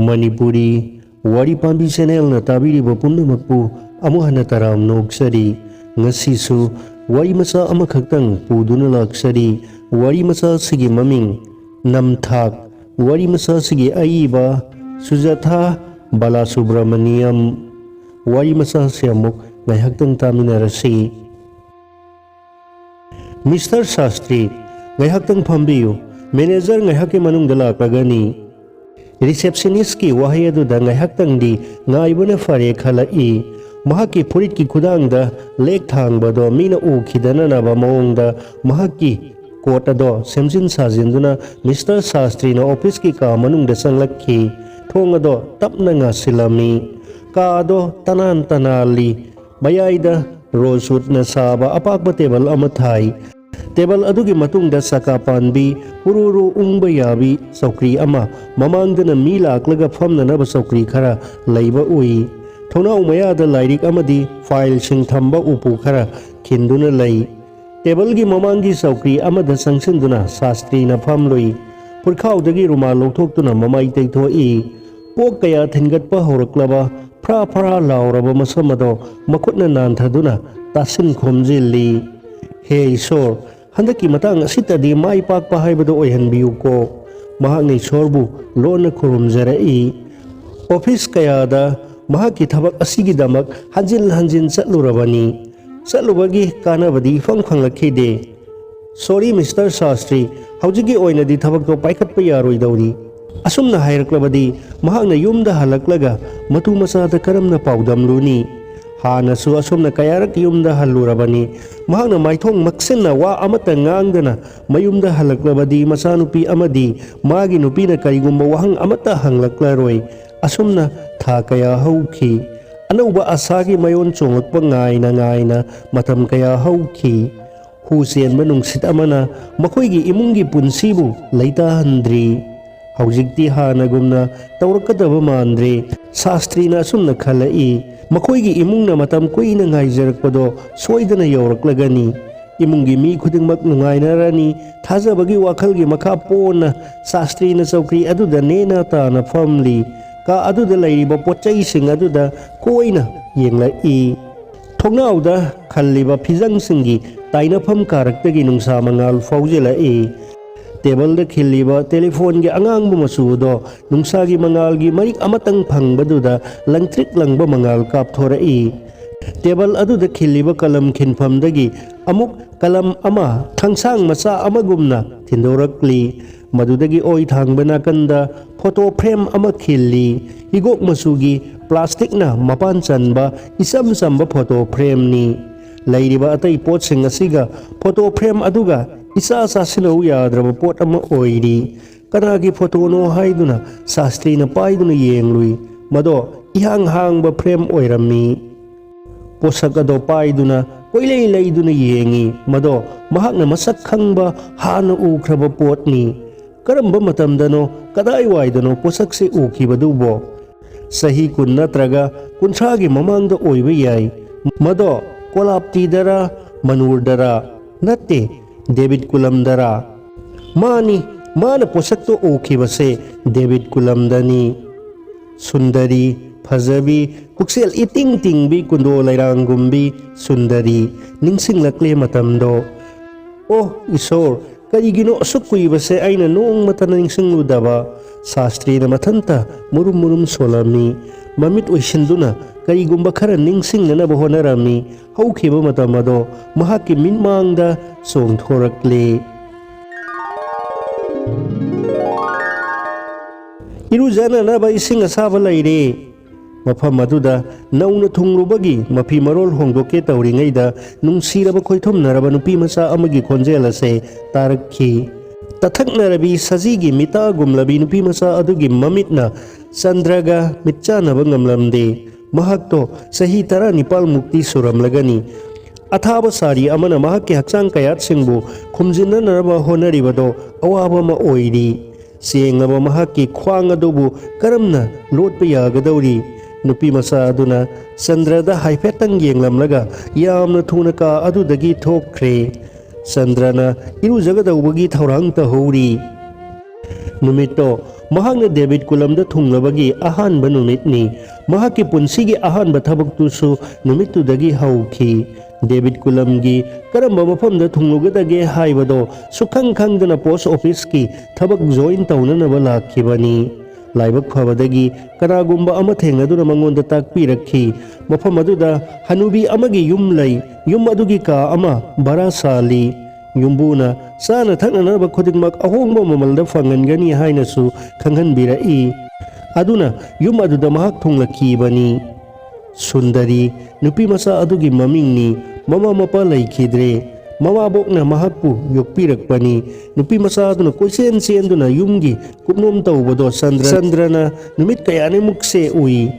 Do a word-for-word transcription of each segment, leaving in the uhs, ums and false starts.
ꯃꯅꯤꯄꯨꯔꯤ ꯋꯥꯔꯤ ꯄꯥꯝꯕꯤ ꯆꯦꯅꯦꯜꯅ ꯇꯥꯕꯤꯔꯤꯕ ꯄꯨꯝꯅꯃꯛꯄꯨ ꯑꯃꯨꯛ ꯍꯟꯅ ꯇꯔꯥꯝꯅ ꯑꯣꯛꯆꯔꯤ꯫ ꯉꯁꯤꯁꯨ ꯋꯥꯔꯤ ꯃꯆꯥ ꯑꯃꯈꯛꯇꯪ ꯄꯨꯗꯨꯅ ꯂꯥꯛꯆꯔꯤ꯫ ꯋꯥꯔꯤ ꯃꯆꯥ ꯑꯁꯤꯒꯤ ꯃꯃꯤꯡ ꯅꯝꯊꯥꯛ꯫ ꯋꯥꯔꯤ ꯃꯆꯥ ꯑꯁꯤꯒꯤ ꯑꯏꯕ ꯁꯨꯖꯥꯊꯥ ꯕꯥꯂꯥꯁꯨꯕ꯭ꯔꯃꯅꯤꯌꯝ꯫ ꯋꯥꯔꯤ ꯃꯆꯥ ꯑꯁꯤ ꯑꯃꯨꯛ ꯉꯥꯏꯍꯥꯛꯇꯪ ꯇꯥꯃꯤꯟꯅꯔꯁꯤ꯫ "ꯃꯤꯁꯇꯔ ꯁꯥꯁꯇ꯭ꯔꯤ, ꯉꯥꯏꯍꯥꯛꯇꯪ ꯐꯝꯕꯤꯌꯨ꯫ ꯃꯦꯅꯦꯖꯔ ꯉꯥꯏꯍꯥꯛꯀꯤ ꯃꯅꯨꯡꯗ ꯂꯥꯛꯂꯒꯅꯤ꯫" ꯔꯤꯁꯦꯞꯁꯅꯤꯁꯀꯤ ꯋꯥꯍꯩ ꯑꯗꯨꯗ ꯉꯥꯏꯍꯥꯛꯇꯪꯗꯤ ꯉꯥꯏꯕꯅ ꯐꯔꯦ ꯈꯜꯂꯛꯏ꯫ ꯃꯍꯥꯛꯀꯤ ꯐꯨꯔꯤꯠꯀꯤ ꯈꯨꯗꯥꯡꯗ ꯂꯦꯛ ꯊꯥꯡꯕꯗꯣ ꯃꯤꯅ ꯎꯈꯤꯗꯅꯅꯕ ꯃꯑꯣꯡꯗ ꯃꯍꯥꯛꯀꯤ ꯀꯣꯠ ꯑꯗꯣ ꯁꯦꯝꯖꯤꯟ ꯁꯥꯖꯤꯟꯗꯨꯅ ꯃꯤꯁꯇꯔ ꯁꯥꯁꯇ꯭ꯔꯤꯅ ꯑꯣꯐꯤꯁꯀꯤ ꯀꯥ ꯃꯅꯨꯡꯗ ꯆꯪꯂꯛꯈꯤ꯫ ꯊꯣꯡ ꯑꯗꯣ ꯇꯞꯅ ꯉꯥꯁꯤꯜꯂꯝꯃꯤ꯫ ꯀꯥ ꯑꯗꯣ ꯇꯅꯥꯟ ꯇꯅꯥꯜꯂꯤ꯫ ꯃꯌꯥꯏꯗ ꯔꯣꯖꯋꯨꯗꯅ ꯁꯥꯕ ꯑꯄꯥꯛꯄ ꯇꯦꯕꯜ ꯑꯃ ꯊꯥꯏ꯫ ꯇꯦꯕꯜ ꯑꯗꯨꯒꯤ ꯃꯇꯨꯡꯗ ꯆꯀꯥ ꯄꯥꯟꯕꯤ, ꯍꯨꯔꯨ ꯍꯨꯔꯨ ꯎꯪꯕ ꯌꯥꯕꯤ ꯆꯧꯀ꯭ꯔꯤ ꯑꯃ, ꯃꯃꯥꯡꯗꯅ ꯃꯤ ꯂꯥꯛꯂꯒ ꯐꯝꯅꯅꯕ ꯆꯧꯀ꯭ꯔꯤ ꯈꯔ ꯂꯩꯕ ꯎꯏ꯫ ꯊꯣꯡꯅꯥꯎ ꯃꯌꯥꯗ ꯂꯥꯏꯔꯤꯛ ꯑꯃꯗꯤ ꯐꯥꯏꯜꯁꯤꯡ ꯊꯝꯕ ꯎꯄꯨ ꯈꯔ ꯈꯤꯟꯗꯨꯅ ꯂꯩ꯫ ꯇꯦꯕꯜꯒꯤ ꯃꯃꯥꯡꯒꯤ ꯆꯧꯀ꯭ꯔꯤ ꯑꯃꯗ ꯆꯪꯁꯤꯟꯗꯨꯅ ꯁꯥꯁꯇ꯭ꯔꯤꯅ ꯐꯝꯂꯨꯏ꯫ ꯄꯨꯔꯈꯥꯎꯗꯒꯤ ꯔꯨꯃꯥꯜ ꯂꯧꯊꯣꯛꯇꯨꯅ ꯃꯃꯥꯏ ꯇꯩꯊꯣꯛꯏ꯫ ꯄꯣꯛ ꯀꯌꯥ ꯊꯤꯟꯒꯠꯄ ꯍꯧꯔꯛꯂꯕ ꯐ꯭ꯔꯥ ꯐ꯭ꯔꯥ ꯂꯥꯎꯔꯕ ꯃꯁꯝ ꯑꯗꯣ ꯃꯈꯨꯠꯅ ꯅꯥꯟꯊꯗꯨꯅ ꯇꯥꯁꯤꯟ ꯈꯣꯝꯖꯤꯜꯂꯤ꯫ "ꯍꯦ ꯏꯁꯣꯔ, ꯍꯟꯗꯛꯀꯤ ꯃꯇꯥꯡ ꯑꯁꯤꯇꯗꯤ ꯃꯥꯏ ꯄꯥꯛꯄ ꯍꯥꯏꯕꯗꯨ ꯑꯣꯏꯍꯟꯕꯤꯌꯨꯀꯣ꯫" ꯃꯍꯥꯛꯅ ꯏꯁꯣꯔꯕꯨ ꯂꯣꯟꯅ ꯈꯨꯔꯨꯝꯖꯔꯛꯏ꯫ ꯑꯣꯐꯤꯁ ꯀꯌꯥꯗ ꯃꯍꯥꯛꯀꯤ ꯊꯕꯛ ꯑꯁꯤꯒꯤꯗꯃꯛ ꯍꯟꯖꯤꯟ ꯍꯟꯖꯤꯟ ꯆꯠꯂꯨꯔꯕꯅꯤ꯫ ꯆꯠꯂꯨꯕꯒꯤ ꯀꯥꯟꯅꯕꯗꯤ ꯏꯐꯪ ꯐꯪꯂꯛꯈꯤꯗꯦ꯫ "ꯁꯣꯔꯤ, ꯃꯤꯁꯇꯔ ꯁꯥꯁꯇ꯭ꯔꯤ, ꯍꯧꯖꯤꯛꯀꯤ ꯑꯣꯏꯅꯗꯤ ꯊꯕꯛꯇꯣ ꯄꯥꯏꯈꯠꯄ ꯌꯥꯔꯣꯏꯗꯧꯔꯤ꯫" ꯑꯁꯨꯝꯅ ꯍꯥꯏꯔꯛꯂꯕꯗꯤ ꯃꯍꯥꯛꯅ ꯌꯨꯝꯗ ꯍꯜꯂꯛꯂꯒ ꯃꯇꯨ ꯃꯆꯥꯗ ꯀꯔꯝꯅ ꯄꯥꯎꯗꯝꯂꯨꯅꯤ? ꯍꯥꯟꯅꯁꯨ ꯑꯁꯨꯝꯅ ꯀꯌꯥꯔꯛ ꯌꯨꯝꯗ ꯍꯜꯂꯨꯔꯕꯅꯤ꯫ ꯃꯍꯥꯛꯅ ꯃꯥꯏꯊꯣꯡ ꯃꯛꯁꯤꯟꯅ ꯋꯥ ꯑꯃꯠꯇ ꯉꯥꯡꯗꯅ ꯃꯌꯨꯝꯗ ꯍꯜꯂꯛꯂꯕꯗꯤ ꯃꯆꯥꯅꯨꯄꯤ ꯑꯃꯗꯤ ꯃꯥꯒꯤ ꯅꯨꯄꯤꯅ ꯀꯔꯤꯒꯨꯝꯕ ꯋꯥꯍꯪ ꯑꯃꯠꯇ ꯍꯪꯂꯛꯂꯔꯣꯏ꯫ ꯑꯁꯨꯝꯅ ꯊꯥ ꯀꯌꯥ ꯍꯧꯈꯤ꯫ ꯑꯅꯧꯕ ꯑꯁꯥꯒꯤ ꯃꯌꯣꯟ ꯆꯣꯡꯂꯛꯄ ꯉꯥꯏꯅ ꯉꯥꯏꯅ ꯃꯇꯝ ꯀꯌꯥ ꯍꯧꯈꯤ꯫ ꯍꯨ ꯆꯦꯟꯕ ꯅꯨꯡꯁꯤꯠ ꯑꯃꯅ ꯃꯈꯣꯏꯒꯤ ꯏꯃꯨꯡꯒꯤ ꯄꯨꯟꯁꯤꯕꯨ ꯂꯩꯇꯥꯍꯟꯗ꯭ꯔꯤ꯫ ꯍꯧꯖꯤꯛꯇꯤ ꯍꯥꯟꯅꯒꯨꯝꯅ ꯇꯧꯔꯛꯀꯗꯕ ꯃꯥꯟꯗ꯭ꯔꯦ꯫ ꯁꯥꯁꯇ꯭ꯔꯤꯅ ꯑꯁꯨꯝꯅ ꯈꯜꯂꯛꯏ, "ꯃꯈꯣꯏꯒꯤ ꯏꯃꯨꯡꯅ ꯃꯇꯝ ꯀꯨꯏꯅ ꯉꯥꯏꯖꯔꯛꯄꯗꯣ ꯁꯣꯏꯗꯅ ꯌꯧꯔꯛꯂꯒꯅꯤ꯫" ꯏꯃꯨꯡꯒꯤ ꯃꯤ ꯈꯨꯗꯤꯡꯃꯛ ꯅꯨꯡꯉꯥꯏꯅꯔꯅꯤ꯫ ꯊꯥꯖꯕꯒꯤ ꯋꯥꯈꯜꯒꯤ ꯃꯈꯥ ꯄꯣꯟꯅ ꯁꯥꯁꯇ꯭ꯔꯤꯅ ꯆꯧꯀ꯭ꯔꯤ ꯑꯗꯨꯗ ꯅꯦꯅꯥ ꯇꯥꯅ ꯐꯝꯂꯤ꯫ ꯀꯥ ꯑꯗꯨꯗ ꯂꯩꯔꯤꯕ ꯄꯣꯠ ꯆꯩꯁꯤꯡ ꯑꯗꯨꯗ ꯀꯣꯏꯅ ꯌꯦꯡꯂꯛꯏ꯫ ꯊꯣꯡꯅꯥꯎꯗ ꯈꯜꯂꯤꯕ ꯐꯤꯖꯪꯁꯤꯡꯒꯤ ꯇꯥꯏꯅꯐꯝ ꯀꯥꯔꯛꯇꯒꯤ ꯅꯨꯡꯁꯥ ꯃꯉꯥꯜ ꯐꯥꯎꯖꯤꯜꯂꯛꯏ꯫ ꯇꯦꯕꯜꯗ ꯈꯤꯜꯂꯤꯕ ꯇꯦꯂꯤꯐꯣꯟꯒꯤ ꯑꯉꯥꯡꯕ ꯃꯆꯨ ꯑꯗꯣ ꯅꯨꯡꯁꯥꯒꯤ ꯃꯉꯥꯜꯒꯤ ꯃꯔꯤꯛ ꯑꯃꯇꯪ ꯐꯪꯕꯗꯨꯗ ꯂꯪꯇ꯭ꯔꯤꯛ ꯂꯪꯕ ꯃꯉꯥꯜ ꯀꯥꯞꯊꯣꯔꯛꯏ꯫ ꯇꯦꯕꯜ ꯑꯗꯨꯗ ꯈꯤꯜꯂꯤꯕ ꯀꯂꯝ ꯈꯤꯟꯐꯝꯗꯒꯤ ꯑꯃꯨꯛ ꯀꯂꯝ ꯑꯃ ꯊꯥꯡꯁꯥꯡ ꯃꯆꯥ ꯑꯃꯒꯨꯝꯅ ꯊꯤꯟꯗꯣꯔꯛꯂꯤ꯫ ꯃꯗꯨꯗꯒꯤ ꯑꯣꯏ ꯊꯥꯡꯕ ꯅꯥꯀꯟꯗ ꯐꯣꯇꯣ ꯐ꯭ꯔꯦꯝ ꯑꯃ ꯈꯤꯜꯂꯤ꯫ ꯍꯤꯒꯣꯛ ꯃꯆꯨꯒꯤ ꯄ꯭ꯂꯥꯁꯇꯤꯛꯅ ꯃꯄꯥꯟ ꯆꯟꯕ ꯏꯆꯝ ꯆꯝꯕ ꯐꯣꯇꯣ ꯐ꯭ꯔꯦꯝꯅꯤ꯫ ꯂꯩꯔꯤꯕ ꯑꯇꯩ ꯄꯣꯠꯁꯤꯡ ꯑꯁꯤꯒ ꯐꯣꯇꯣ ꯐ꯭ꯔꯦꯝ ꯑꯗꯨꯒ ꯏꯆꯥ ꯆꯥꯁꯤꯟꯅꯧ ꯌꯥꯗ꯭ꯔꯕ ꯄꯣꯠ ꯑꯃ ꯑꯣꯏꯔꯤ꯫ ꯀꯅꯥꯒꯤ ꯐꯣꯇꯣꯅꯣ ꯍꯥꯏꯗꯨꯅ ꯁꯥꯁꯇ꯭ꯔꯤꯅ ꯄꯥꯏꯗꯨꯅ ꯌꯦꯡꯂꯨꯏ꯫ ꯃꯗꯣ ꯏꯍꯥꯡ ꯍꯥꯡꯕ ꯐ꯭ꯔꯦꯝ ꯑꯣꯏꯔꯝꯃꯤ꯫ ꯄꯣꯠꯁꯛ ꯑꯗꯣ ꯄꯥꯏꯗꯨꯅ ꯀꯣꯏꯂꯩ ꯂꯩꯗꯨꯅ ꯌꯦꯡꯉꯤ꯫ ꯃꯗꯣ ꯃꯍꯥꯛꯅ ꯃꯁꯛ ꯈꯪꯕ, ꯍꯥꯟꯅ ꯎꯈ꯭ꯔꯕ ꯄꯣꯠꯅꯤ꯫ ꯀꯔꯝꯕ ꯃꯇꯝꯗꯅꯣ, ꯀꯗꯥꯏꯋꯥꯏꯗꯅꯣ ꯄꯣꯠꯁꯛꯁꯦ ꯎꯈꯤꯕꯗꯨꯕꯣ? ꯆꯍꯤ ꯀꯨꯟ ꯅꯠꯇ꯭ꯔꯒ ꯀꯨꯟꯊ꯭ꯔꯥꯒꯤ ꯃꯃꯥꯡꯗ ꯑꯣꯏꯕ ꯌꯥꯏ꯫ ꯃꯗꯣ ꯀꯣꯂꯥꯞꯇꯤꯗꯔꯥ, ꯃꯅꯨꯔꯗꯔꯥ? ꯅꯠꯇꯦ, ꯗꯦꯕꯤꯠ ꯀꯨꯂꯝꯗꯔꯥ? ꯃꯥꯅꯤ, ꯃꯥꯅ ꯄꯣꯠꯁꯛꯇꯣ ꯎꯈꯤꯕꯁꯦ ꯗꯦꯕꯤꯠ ꯀꯨꯂꯝꯗꯅꯤ꯫ ꯁꯨꯟꯗꯔꯤ, ꯐꯖꯕꯤ, ꯄꯨꯛꯆꯦꯜ ꯏꯇꯤꯡ ꯇꯤꯡꯕꯤ, ꯀꯨꯟꯗꯣ ꯂꯩꯔꯥꯡꯒꯨꯝꯕꯤ ꯁꯨꯟꯗꯔꯤ꯫ ꯅꯤꯡꯁꯤꯡꯂꯛꯂꯦ ꯃꯇꯝꯗꯣ꯫ ꯑꯣ ꯏꯁꯣꯔ, ꯀꯔꯤꯒꯤꯅꯣ ꯑꯁꯨꯛ ꯀꯨꯏꯕꯁꯦ ꯑꯩꯅ ꯅꯣꯡꯃꯇ ꯅꯤꯡꯁꯤꯡꯂꯨꯗꯕ? ꯁꯥꯁꯇ꯭ꯔꯤꯅ ꯃꯊꯟꯇ ꯃꯨꯔꯨꯝ ꯃꯨꯔꯨꯝ ꯁꯣꯜꯂꯝꯃꯤ꯫ ꯃꯃꯤꯠ ꯎꯏꯁꯤꯟꯗꯨꯅ ꯀꯔꯤꯒꯨꯝꯕ ꯈꯔ ꯅꯤꯡꯁꯤꯡꯅꯅꯕ ꯍꯣꯠꯅꯔꯝꯃꯤ꯫ ꯍꯧꯈꯤꯕ ꯃꯇꯝ ꯑꯗꯣ ꯃꯍꯥꯛꯀꯤ ꯃꯤꯠꯃꯥꯡꯗ ꯆꯣꯡꯊꯣꯔꯛꯂꯦ꯫ ꯏꯔꯨꯖꯅꯅꯕ ꯏꯁꯤꯡ ꯑꯁꯥꯕ ꯂꯩꯔꯦ꯫ ꯃꯐꯝ ꯑꯗꯨꯗ ꯅꯧꯅ ꯊꯨꯡꯂꯨꯕꯒꯤ ꯃꯐꯤ ꯃꯔꯣꯜ ꯍꯣꯡꯗꯣꯛꯀꯦ ꯇꯧꯔꯤꯉꯩꯗ, ꯅꯨꯡꯁꯤꯔꯕ ꯈꯣꯏꯊꯨꯝꯅꯔꯕ ꯅꯨꯄꯤ ꯃꯆꯥ ꯑꯃꯒꯤ ꯈꯣꯟꯖꯦꯜ ꯑꯁꯦ ꯇꯥꯔꯛꯈꯤ꯫ ꯇꯊꯛꯅꯔꯕꯤ ꯁꯖꯤꯒꯤ ꯃꯤꯇꯥꯒꯨꯝꯂꯕꯤ ꯅꯨꯄꯤ ꯃꯆꯥ ꯑꯗꯨꯒꯤ ꯃꯃꯤꯠꯅ ꯆꯟꯗ꯭ꯔꯒ ꯃꯤꯠꯆꯥꯅꯕ ꯉꯝꯂꯝꯗꯦ꯫ ꯃꯍꯥꯛꯇꯣ ꯆꯍꯤ ꯇꯔꯥꯅꯤꯄꯥꯜ ꯃꯨꯛꯇꯤ ꯁꯨꯔꯝꯂꯒꯅꯤ꯫ ꯑꯊꯥꯕ ꯁꯥꯔꯤ ꯑꯃꯅ ꯃꯍꯥꯛꯀꯤ ꯍꯛꯆꯥꯡ ꯀꯌꯥꯠꯁꯤꯡꯕꯨ ꯈꯨꯝꯖꯤꯟꯅꯅꯕ ꯍꯣꯠꯅꯔꯤꯕꯗꯣ ꯑꯋꯥꯕ ꯑꯃ ꯑꯣꯏꯔꯤ꯫ ꯆꯦꯡꯂꯕ ꯃꯍꯥꯛꯀꯤ ꯈ꯭ꯋꯥꯡ ꯑꯗꯨꯕꯨ ꯀꯔꯝꯅ ꯂꯣꯠꯄ ꯌꯥꯒꯗꯧꯔꯤ? ꯅꯨꯄꯤ ꯃꯆꯥ ꯑꯗꯨꯅ ꯆꯟꯗ꯭ꯔꯗ ꯍꯥꯏꯐꯦꯠꯇꯪ ꯌꯦꯡꯂꯝꯂꯒ ꯌꯥꯝꯅ ꯊꯨꯅ ꯀꯥ ꯑꯗꯨꯗꯒꯤ ꯊꯣꯛꯈ꯭ꯔꯦ꯫ ꯆꯟꯗ꯭ꯔꯅ ꯏꯔꯨꯖꯒꯗꯧꯕꯒꯤ ꯊꯧꯔꯥꯡ ꯇꯧꯍꯧꯔꯤ꯫ ꯅꯨꯃꯤꯠꯇꯣ ꯃꯍꯥꯛꯅ ꯗꯦꯕꯤꯠ ꯀꯨꯂꯝꯗ ꯊꯨꯡꯂꯕꯒꯤ ꯑꯍꯥꯟꯕ ꯅꯨꯃꯤꯠꯅꯤ꯫ ꯃꯍꯥꯛꯀꯤ ꯄꯨꯟꯁꯤꯒꯤ ꯑꯍꯥꯟꯕ ꯊꯕꯛꯇꯨꯁꯨ ꯅꯨꯃꯤꯠꯇꯨꯗꯒꯤ ꯍꯧꯈꯤ꯫ ꯗꯦꯕꯤꯠ ꯀꯨꯂꯝꯒꯤ ꯀꯔꯝꯕ ꯃꯐꯝꯗ ꯊꯨꯡꯂꯨꯒꯗꯒꯦ ꯍꯥꯏꯕꯗꯣ ꯁꯨꯛꯈꯪ ꯈꯪꯗꯅ ꯄꯣꯁ ꯑꯣꯐꯤꯁꯀꯤ ꯊꯕꯛ ꯖꯣꯏꯟ ꯇꯧꯅꯅꯕ ꯂꯥꯛꯈꯤꯕꯅꯤ꯫ ꯂꯥꯏꯕꯛ ꯐꯕꯗꯒꯤ ꯀꯅꯥꯒꯨꯝꯕ ꯑꯃ ꯊꯦꯡꯅꯗꯨꯅ ꯃꯉꯣꯟꯗ ꯇꯥꯛꯄꯤꯔꯛꯈꯤ꯫ ꯃꯐꯝ ꯑꯗꯨꯗ ꯍꯅꯨꯕꯤ ꯑꯃꯒꯤ ꯌꯨꯝ ꯂꯩ꯫ ꯌꯨꯝ ꯑꯗꯨꯒꯤ ꯀꯥ ꯑꯃ ꯚꯔꯥ ꯁꯥꯜꯂꯤ꯫ ꯌꯨꯝꯕꯨꯅ ꯆꯥꯅ ꯊꯛꯅꯅꯕ ꯈꯨꯗꯤꯡꯃꯛ ꯑꯍꯣꯡꯕ ꯃꯃꯜꯗ ꯐꯪꯍꯟꯒꯅꯤ ꯍꯥꯏꯅꯁꯨ ꯈꯪꯍꯟꯕꯤꯔꯛꯏ꯫ ꯑꯗꯨꯅ ꯌꯨꯝ ꯑꯗꯨꯗ ꯃꯍꯥꯛ ꯊꯨꯡꯂꯛꯈꯤꯕꯅꯤ꯫ ꯁꯨꯟꯗꯔꯤ ꯅꯨꯄꯤ ꯃꯆꯥ ꯑꯗꯨꯒꯤ ꯃꯃꯤꯡꯅꯤ꯫ ꯃꯃꯥ ꯃꯄꯥ ꯂꯩꯈꯤꯗ꯭ꯔꯦ꯫ ꯃꯃꯥꯕꯣꯛꯅ ꯃꯍꯥꯛꯄꯨ ꯌꯣꯛꯄꯤꯔꯛꯄꯅꯤ꯫ ꯅꯨꯄꯤ ꯃꯆꯥ ꯑꯗꯨꯅ ꯀꯣꯏꯆꯦꯟ ꯆꯦꯟꯗꯨꯅ ꯌꯨꯝꯒꯤ ꯀꯨꯞꯅꯣꯝ ꯇꯧꯕꯗꯣ ꯆꯟꯗ꯭ꯔ-, ꯆꯟꯗ꯭ꯔꯅ ꯅꯨꯃꯤꯠ ꯀꯌꯥꯅꯤꯃꯨꯛꯁꯦ ꯎꯏ꯫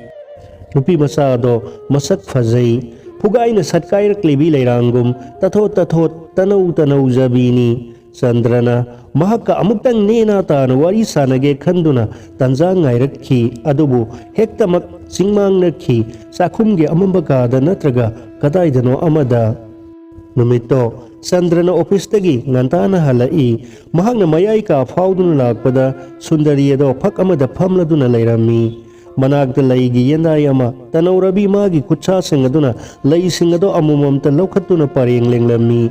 ꯅꯨꯄꯤ ꯃꯆꯥ ꯑꯗꯣ ꯃꯁꯛ ꯐꯖꯩ꯫ ꯐꯨꯒꯥꯏꯅ ꯁꯠꯀꯥꯏꯔꯛꯂꯤꯕꯤ ꯂꯩꯔꯥꯡꯒꯨꯝ ꯇꯊꯣꯠ ꯇꯊꯣꯠ ꯇꯅꯧ ꯇꯅꯧꯖꯕꯤꯅꯤ꯫ ꯆꯟꯗ꯭ꯔꯅ ꯃꯍꯥꯛꯀ ꯑꯃꯨꯛꯇꯪ ꯅꯦꯅꯥ ꯇꯥꯅ ꯋꯥꯔꯤ ꯁꯥꯟꯅꯒꯦ ꯈꯟꯗꯨꯅ ꯇꯥꯟꯖꯥ ꯉꯥꯏꯔꯛꯈꯤ꯫ ꯑꯗꯨꯕꯨ ꯍꯦꯛꯇꯃꯛ ꯆꯤꯡꯃꯥꯡꯅꯈꯤ꯫ ꯆꯥꯛꯈꯨꯝꯒꯤ ꯑꯃꯝꯕ ꯀꯥꯗ ꯅꯠꯇ꯭ꯔꯒ ꯀꯗꯥꯏꯗꯅꯣ ꯑꯃꯗ꯫ ꯅꯨꯃꯤꯠꯇꯣ ꯆꯟꯗ꯭ꯔꯅ ꯑꯣꯐꯤꯁꯇꯒꯤ ꯉꯟꯇꯥꯅ ꯍꯜꯂꯛꯏ꯫ ꯃꯍꯥꯛꯅ ꯃꯌꯥꯏ ꯀꯥ ꯐꯥꯎꯗꯨꯅ ꯂꯥꯛꯄꯗ ꯁꯨꯟꯗꯔꯤ ꯑꯗꯣ ꯐꯛ ꯑꯃꯗ ꯐꯝꯂꯗꯨꯅ ꯂꯩꯔꯝꯃꯤ꯫ ꯃꯅꯥꯛꯇ ꯂꯩꯒꯤ ꯌꯦꯟꯗꯥꯏ ꯑꯃ ꯇꯅꯧꯔꯕꯤ ꯃꯥꯒꯤ ꯈꯨꯠꯁꯥꯁꯤꯡ ꯑꯗꯨꯅ ꯂꯩꯁꯤꯡ ꯑꯗꯣ ꯑꯃꯃꯝꯇ ꯂꯧꯈꯠꯇꯨꯅ ꯄꯔꯦꯡ ꯂꯦꯡꯂꯝꯃꯤ꯫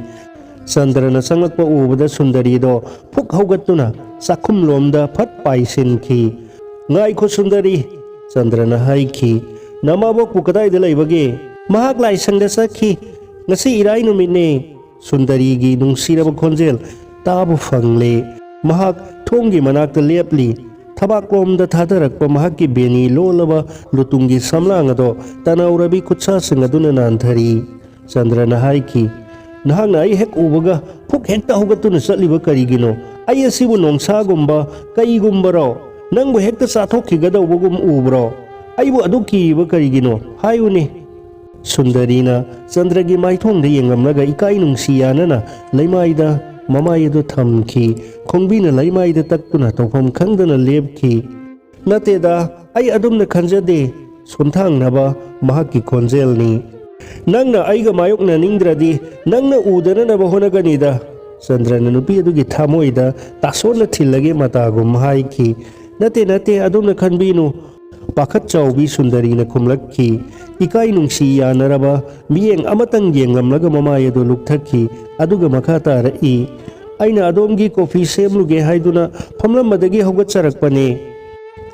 ꯆꯟꯗ꯭ꯔꯅ ꯆꯪꯂꯛꯄ ꯎꯕꯗ ꯁꯨꯟꯗꯔꯤꯗꯣ ꯐꯨꯛ ꯍꯧꯒꯠꯇꯨꯅ ꯆꯥꯛꯈꯨꯝꯂꯣꯝꯗ ꯐꯠ ꯄꯥꯏꯁꯤꯟꯈꯤ꯫ "ꯉꯥꯏꯈꯣ ꯁꯨꯟꯗꯔꯤ," ꯆꯟꯗ꯭ꯔꯅ ꯍꯥꯏꯈꯤ꯫ "ꯅꯃꯥꯕꯣꯛꯄꯨ ꯀꯗꯥꯏꯗ ꯂꯩꯕꯒꯦ?" "ꯃꯍꯥꯛ ꯂꯥꯏꯁꯪꯗ ꯆꯠꯈꯤ꯫ ꯉꯁꯤ ꯏꯔꯥꯏ ꯅꯨꯃꯤꯠꯅꯦ꯫" ꯁꯨꯟꯗꯔꯤꯒꯤ ꯅꯨꯡꯁꯤꯔꯕ ꯈꯣꯟꯖꯦꯜ ꯇꯥꯕ ꯐꯪꯂꯦ꯫ ꯃꯍꯥꯛ ꯊꯣꯡꯒꯤ ꯃꯅꯥꯛꯇ ꯂꯦꯞꯂꯤ꯫ ꯊꯕꯥꯛꯂꯣꯝꯗ ꯊꯥꯗꯔꯛꯄ ꯃꯍꯥꯛꯀꯤ ꯕꯦꯅꯤ ꯂꯣꯜꯂꯕ ꯂꯨꯇꯨꯡꯒꯤ ꯁꯝꯂꯥꯡ ꯑꯗꯣ ꯇꯅꯧꯔꯕꯤ ꯈꯨꯠꯁꯥꯁꯤꯡ ꯑꯗꯨꯅ ꯅꯥꯟꯊꯔꯤ꯫ ꯆꯟꯗ꯭ꯔꯅ ꯍꯥꯏꯈꯤ, "ꯅꯍꯥꯛꯅ ꯑꯩ ꯍꯦꯛ ꯎꯕꯒ ꯐꯨꯛ ꯍꯦꯛꯇ ꯍꯧꯒꯠꯇꯨꯅ ꯆꯠꯂꯤꯕ ꯀꯔꯤꯒꯤꯅꯣ? ꯑꯩ ꯑꯁꯤꯕꯨ ꯅꯣꯡꯁꯥꯒꯨꯝꯕ ꯀꯩꯒꯨꯝꯕꯔꯣ? ꯅꯪꯕꯨ ꯍꯦꯛꯇ ꯆꯥꯊꯣꯛꯈꯤꯒꯗꯧꯕꯒꯨꯝ ꯎꯕ꯭ꯔꯣ? ꯑꯩꯕꯨ ꯑꯗꯨꯛ ꯀꯤꯔꯤꯕ ꯀꯔꯤꯒꯤꯅꯣ? ꯍꯥꯏꯌꯨꯅꯦ꯫" ꯁꯨꯟꯗꯔꯤꯅ ꯆꯟꯗ꯭ꯔꯒꯤ ꯃꯥꯏꯊꯣꯡꯗ ꯌꯦꯡꯂꯝꯂꯒ ꯏꯀꯥꯏ ꯅꯨꯡꯁꯤ ꯌꯥꯅꯅ ꯂꯩꯃꯥꯏꯗ ꯃꯃꯥꯏ ꯑꯗꯨ ꯊꯝꯈꯤ꯫ ꯈꯣꯡꯕꯤꯅ ꯂꯩꯃꯥꯏꯗ ꯇꯛꯇꯨꯅ ꯇꯧꯐꯝ ꯈꯪꯗꯅ ꯂꯦꯞꯈꯤ꯫ "ꯅꯠꯇꯦꯗ, ꯑꯩ ꯑꯗꯨꯝꯅ ꯈꯟꯖꯗꯦ꯫ ꯁꯣꯟꯊꯥꯡꯅꯕ ꯃꯍꯥꯛꯀꯤ ꯈꯣꯟꯖꯦꯜꯅꯤ꯫ "ꯅꯪꯅ ꯑꯩꯒ ꯃꯥꯌꯣꯛꯅꯅꯤꯡꯗ꯭ꯔꯗꯤ ꯅꯪꯅ ꯎꯗꯅꯅꯕ ꯍꯣꯠꯅꯒꯅꯤꯗ꯫" ꯆꯟꯗ꯭ꯔꯅ ꯅꯨꯄꯤ ꯑꯗꯨꯒꯤ ꯊꯃꯣꯏꯗ ꯇꯥꯁꯣꯟꯅ ꯊꯤꯜꯂꯒꯦ ꯃꯇꯥꯒꯨꯝ ꯍꯥꯏꯈꯤ꯫ "ꯅꯠꯇꯦ, ꯅꯠꯇꯦ, ꯑꯗꯣꯝꯅ ꯈꯟꯕꯤꯅꯨ꯫" ꯄꯥꯈꯠ ꯆꯥꯎꯕꯤ ꯁꯨꯟꯗꯔꯤꯅ ꯈꯨꯝꯂꯛꯈꯤ꯫ ꯏꯀꯥꯏ ꯅꯨꯡꯁꯤ ꯌꯥꯅꯔꯕ ꯃꯤꯠꯌꯦꯡ ꯑꯃꯇꯪ ꯌꯦꯡꯂꯝꯂꯒ ꯃꯃꯥꯏ ꯑꯗꯨ ꯂꯨꯞꯊꯈꯤ꯫ ꯑꯗꯨꯒ ꯃꯈꯥ ꯇꯥꯔꯛꯏ, "ꯑꯩꯅ ꯑꯗꯣꯝꯒꯤ ꯀꯣꯐꯤ ꯁꯦꯝꯂꯨꯒꯦ ꯍꯥꯏꯗꯨꯅ ꯐꯝꯂꯝꯕꯗꯒꯤ ꯍꯧꯒꯠꯆꯔꯛꯄꯅꯦ꯫"